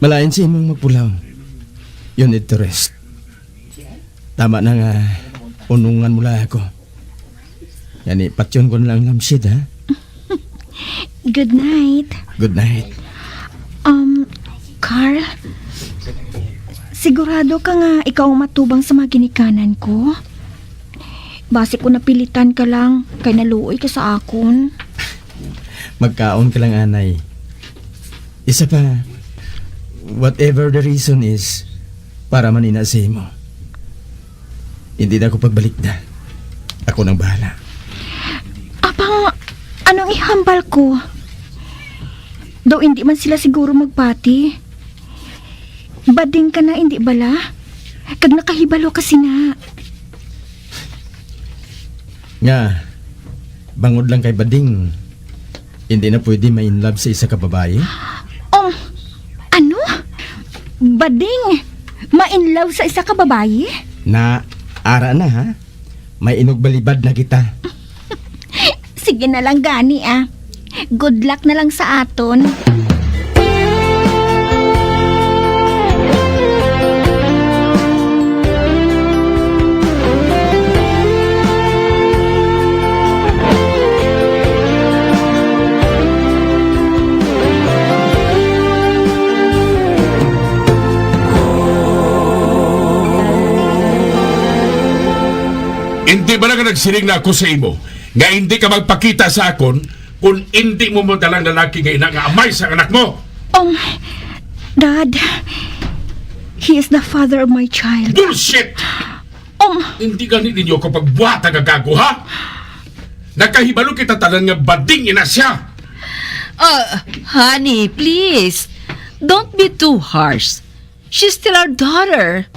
Alain sa imong magpulaw. You need to rest. Tama na nga unungan mo lang ako. Gani, patyon ko na lang ang lampshade, ha? Good night. Good night. Um, Carl, sigurado ka nga ikaw ang matubang sa mga ginikanan ko? Basi ko napilitan ka lang, kay naluoy ka sa akon. Magkaon ka lang, anay. Isa pa, whatever the reason is, para man ina sa imo. Hindi na ako pagbalikda. Ako nang bahala. Apang, anong ihambal ko? Daw hindi man sila siguro magpati. Bading ka na, hindi bala? Kag nakahibalo ka sina. Nga, bangod lang kay bading, hindi na pwede ma-in love sa isa ka babayi? Um, ano? Bading, ma-in love sa isa ka babayi? Na, ara na, ha? May inugbalibad na kita. Sige na lang gani, ah. Good luck na lang sa aton. Hindi ba na nga nagsiling na ako sa imo nga hindi ka magpakita sa akon kung hindi mo madalang lalaki nga ina nga amay sa anak mo? Um, Dad, he is the father of my child. Bullshit! Um, Hindi gani ninyo ako pagbuhat nga gago, ha? Nakahibalo kita tanan nga bading ina siya. Uh, honey, please. Don't be too harsh. She's still our daughter.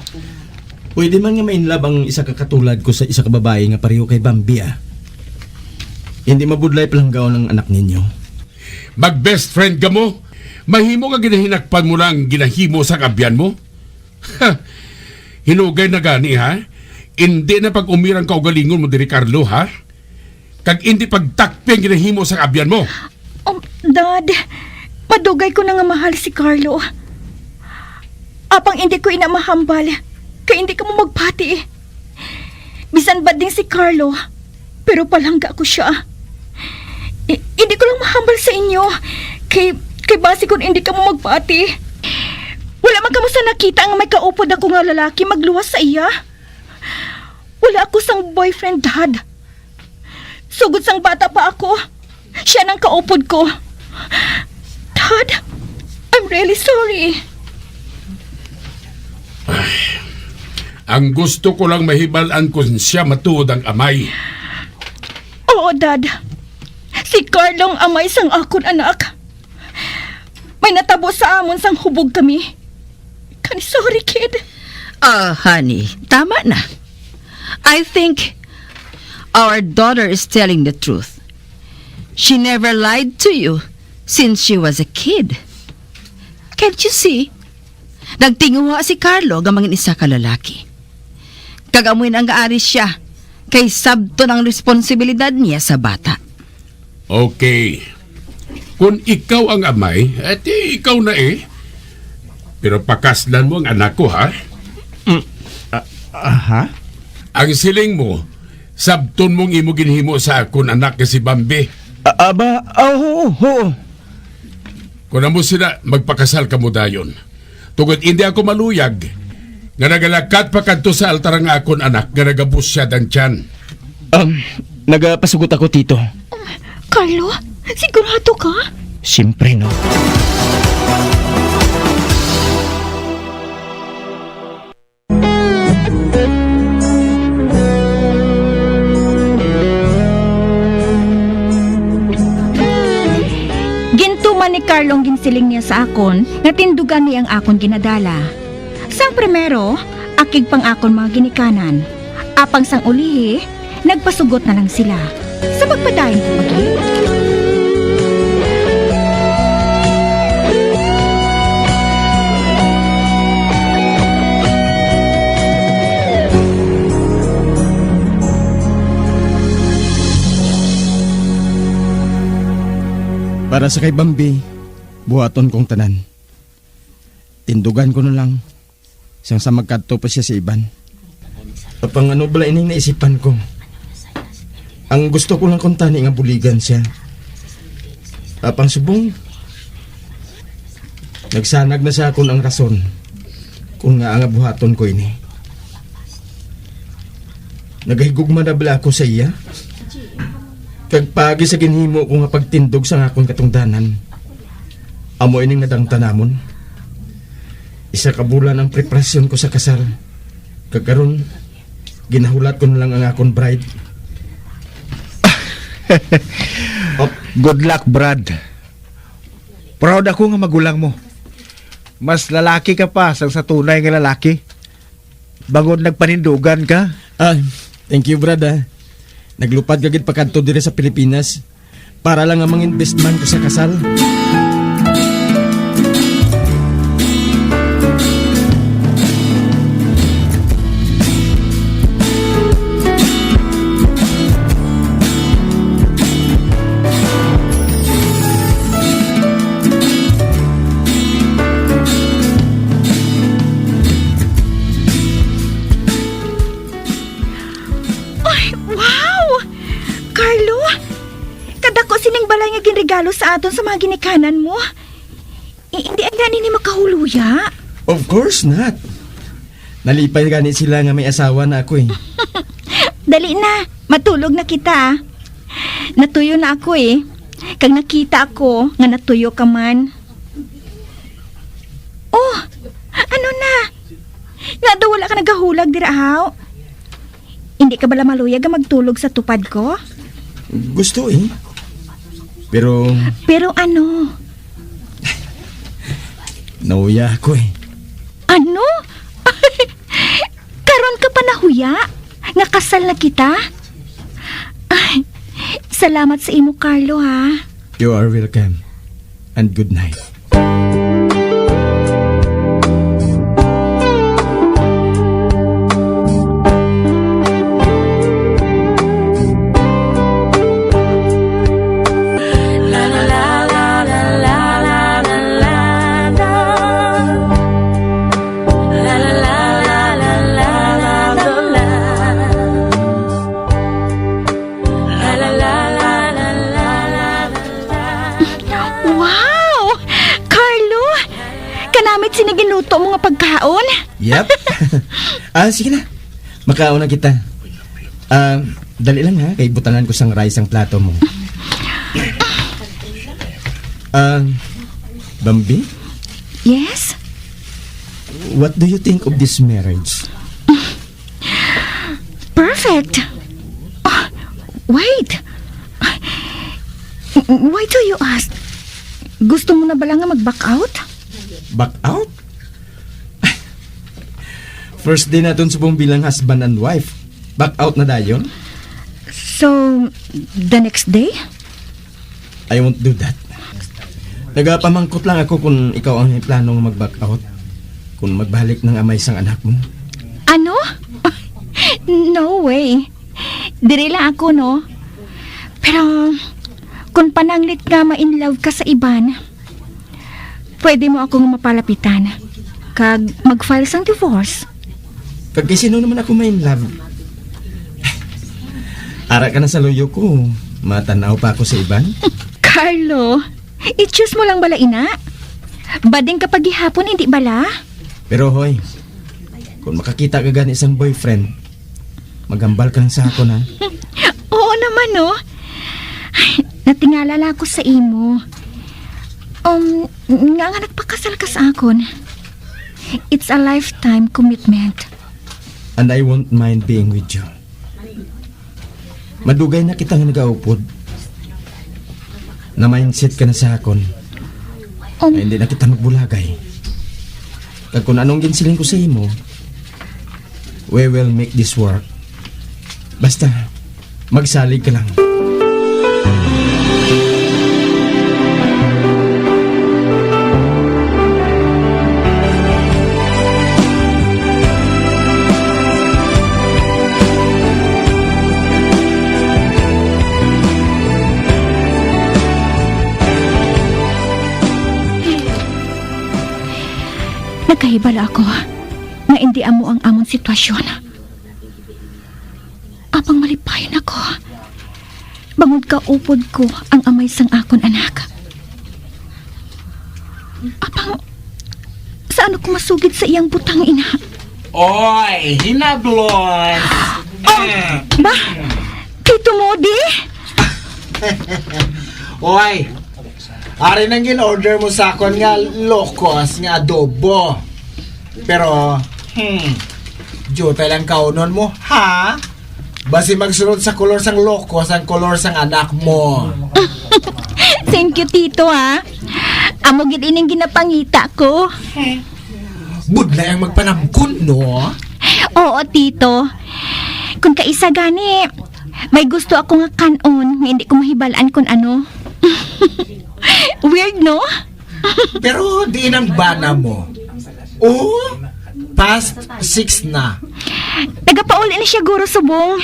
Pwede man nga ma-in love ang isa ka katulad ko sa isa ka babayi nga pareho kay Bambi, ah. Hindi mabudlay palanggaon ang anak ninyo. Mag-best friend ka mo? Mahimo nga ginahinakpan mo lang ginahimo sa kaabyan mo? Ha! Hinugay na gani, ha? Hindi na pag-umirang kaugalingon mo diri, Carlo, ha? Kag hindi pagtakpi ang ginahimo sa kaabyan mo. Um, Dad, madugay ko na nga mahal si Carlo. Apang hindi ko ina mahambal, kay hindi kamo magpati. Bisan bading si Carlo, pero palangga ko siya. I-, hindi ko lang mahambal sa inyo, kay, kay basi kun hindi kamo magpati. Wala man kamo sa nakita nga may kaupod ako nga lalaki magluwas sa iya. Wala ako sang boyfriend, Dad. Sugod sang bata pa ako, siya nang kaupod ko. Dad, I'm really sorry. Ang gusto ko lang mahibal-an kung siya matuod ang amay. Oo, Dad. Si Carlo ang amay sang akon anak. May natabo sa amon sang hubog kami. Kani, sorry, kid. Ah, honey, tama na. I think our daughter is telling the truth. She never lied to you since she was a kid. Can't you see? Nagtinguha si Carlo nga mangin isa ka lalaki. Kag amoy nang ari siya, kay sabton ang responsibilidad niya sa bata. Okay. Kung ikaw ang amay, eh, di ikaw na eh. Pero pakaslan mo ang anak ko, ha? Mm, ah, ah, ha? Ang siling mo, sabton mong imo ginhimo sa akon anak nga si Bambi. Ah, aba, ah, oo, oo. Kung amo sila, magpakasal kamo dayon. Tungod indi ako maluyag nga nagalakat pa kadto sa altar ang akon anak nga nagabusyad ang tiyan. Um, nagapasugot ako, Tito. Carlo, sigurado ka? Siyempre, no. Gintuman ni Carlo ang ginsiling niya sa akon nga tindugan niya ang akon ginadala. Sang primero, akig pang akon mga ginikanan. Apang sang ulihi, nagpasugot na lang sila. Sa pagpadayon ko pa gid. Para sa kay Bambi, buhaton kong tanan. Tindugan ko na lang. Sang sa magkadto pa siya sa iban. Apang ano bala ining naisipan ko? Ang gusto ko lang kuntani nga buligan siya. Apang subong, nagsanag na sa akon ang rason kung nga nga buhaton ko ini. Nagahigugma na bala ako sa iya? Kag paagi sa ginhimo ko nga pagtindog sa akon katungdanan, amo ining nadangta namon. Isa ka bulan ang preparasyon ko sa kasal. Kag karon, ginahulat ko na lang ang akon bride. Op. Good luck, Brad. Proud ako nga magulang mo. Mas lalaki ka pa sang sa tunay nga lalaki. Bangod nagpanindugan ka. Ah, thank you, Brad, ah. Naglupad ka gid pakadto diri sa Pilipinas para lang nga mang-invest man ko sa kasal. Ay, wow! Carlo, kadako sining balay nga ginregalo sa aton sa mga ginikanan mo. I-, hindi ay gani ni makahuluya? Of course not. Nalipay gani sila nga may asawa na ako eh. Dali na, matulog na kita. Natuyo na ako eh. Kag nakita ako nga natuyo ka man. Oh, ano na? Nga daw wala ka nagahulag dira, haw? Hindi ka bala maluyag nga magtulog sa tupad ko? Gusto eh. Pero Pero ano? Nauya ako eh. Ano? Karon ka pa nahuya nga kasal na kita? Ay, salamat sa imo, Carlo, ha? You are welcome. And good night. Wow! Carlo, kanamit sini ginluto mo nga pagkaon? Yep. Ah, sige na. Makaon na kita. Ah, dali lang ha, kay butangan ko sang rice ang plato mo. Ah, Bambi? Yes? What do you think of this marriage? Perfect. Ah, wait. Why do you ask? Gusto mo na bala nga mag-back out? Back out? First day naton subong bilang husband and wife. Back out na dayon? So, the next day? I won't do that. Nagapamangkot lang ako kung ikaw ang may plano nga mag-back out. Kung magbalik ng amay sang anak mo. Ano? No way. Diri lang ako, no? Pero, kung pananglit nga ma-in love ka sa iban, pwede mo akong mapalapitan. Kag mag-file sang divorce. Kag kay sino naman ako ma-in love? Ara ka na sa luyo ko. Matanaw pa ako sa iban? Carlo, i-choose mo lang bala ina. Bading ka pa gihapon, hindi bala? Pero hoy, kung makakita ka gani sang boyfriend, maghambal ka lang sa akon, ha? Oo naman, no? Ay, natingala lang ako sa imo. Um, nga nga nagpakasal ka sa akon. It's a lifetime commitment. And I won't mind being with you. Madugay na kita nga nagaupod. Na-mindset ka na sa akon. Um, Nga hindi na kita magbulagay. Kag kung anong ginsiling ko sa imo, we will make this work. Basta, magsalig ka lang. Nagkahibalo ako nga indi amo ang amon sitwasyon. Apang malipayon ako, bangod kaupod ko ang amay sang akon anak. Apang, saan ako masugid sa iyang butang, ina? Oy, hinablos! Oh, ba? Tito Modi? Oy, ari nang gin-order mo sa akon nga lokos nga adobo. Pero, hmm, diutay lang kaunon mo, ha? Basi magsunod sa kolor sang lokos ang kolor sang anak mo. Thank you, Tito, ha. Amo gid ining ginapangita ko. Budlay ang magpanamkon, no? Oo, Tito. Kung kaisa gani, may gusto ako nga kan-on nga hindi ko mahibal-an kung ano. Weird, no? Pero diin ang bana mo? Oh, past six na. Nagapauli na siya, guro, subong.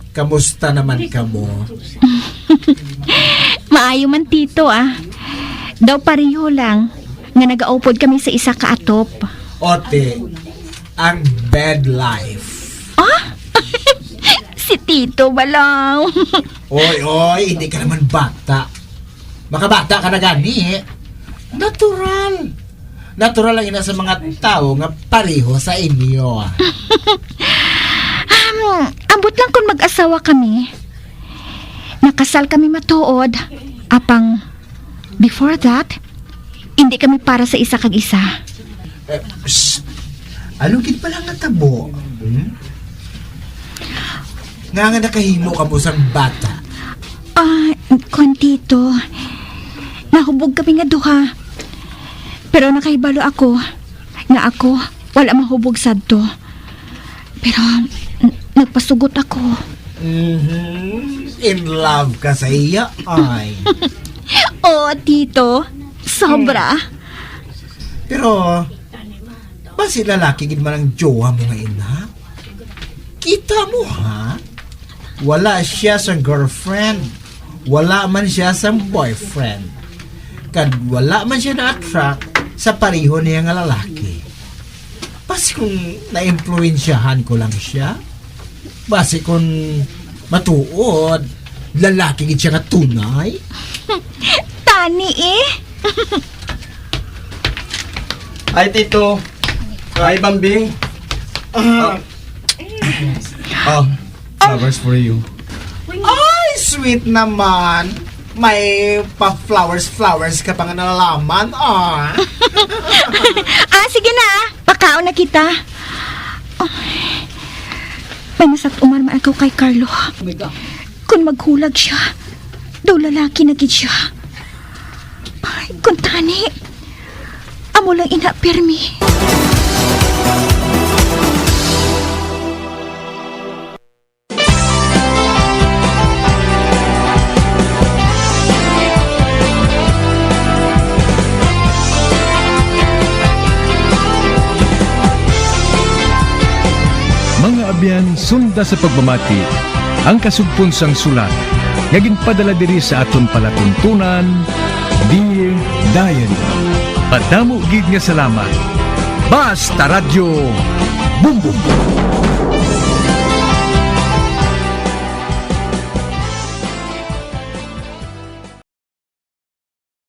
Kamusta naman kamo? Maayo man, Tito, ah. Daw pareho lang nga nagaupod kami sa isa ka atop. Ote, ang bed life. Ah? Si Tito balaw. Oy, oy, hindi ka naman bata. Makabata ka na gani. Natural. Natural lang ina sa mga tawo nga pareho sa inyo. Um, ambot lang kung mag-asawa kami. Nakasal kami matuod. Apang, before that, hindi kami para sa isa kag isa. Eh, shh. Ano gid pala nga tabo? Hmm? Nga nga nakahimo ka mo sang bata? Ah, kwan, Tito. Nahubog kami nga duha. Pero nakahibalo ako nga ako wala mahubog sadto. Pero n- nagpasugot ako. Mhm. In love ka sa iya, ay. Oo, Tito. Sobra. Pero, basi lalaki gid man ang jowa mo nga ina? Kita mo, ha? Wala siya sa girlfriend. Wala man siya sa boyfriend. Kag wala man siya na-attract sa pareho niya nga lalaki. Basi kung naimpluwensyahan ko lang siya. Basi kung matuod, lalaki gid siya nga tunay. Tani eh. Ay, Tito. Ay, Bambing. Ah. Oh, flowers for you. Ay, sweet naman. May pa-flowers-flowers ka pa nga nalalaman, ah. Ah, sige na, ah. Pakaon na kita. Ay, may masat-uman man ako kay Carlo. Kung maghulag siya, daw lalaki na gid siya. Ay, kung tani, amo lang ina pirmi. Mga abyan, sunda sa pagpamati ang kasugpon sang sulat nga ginpadala diri sa aton palatuntunan, Dear Diary. Madamo gid nga salamat. Basta Radyo, Bumbong.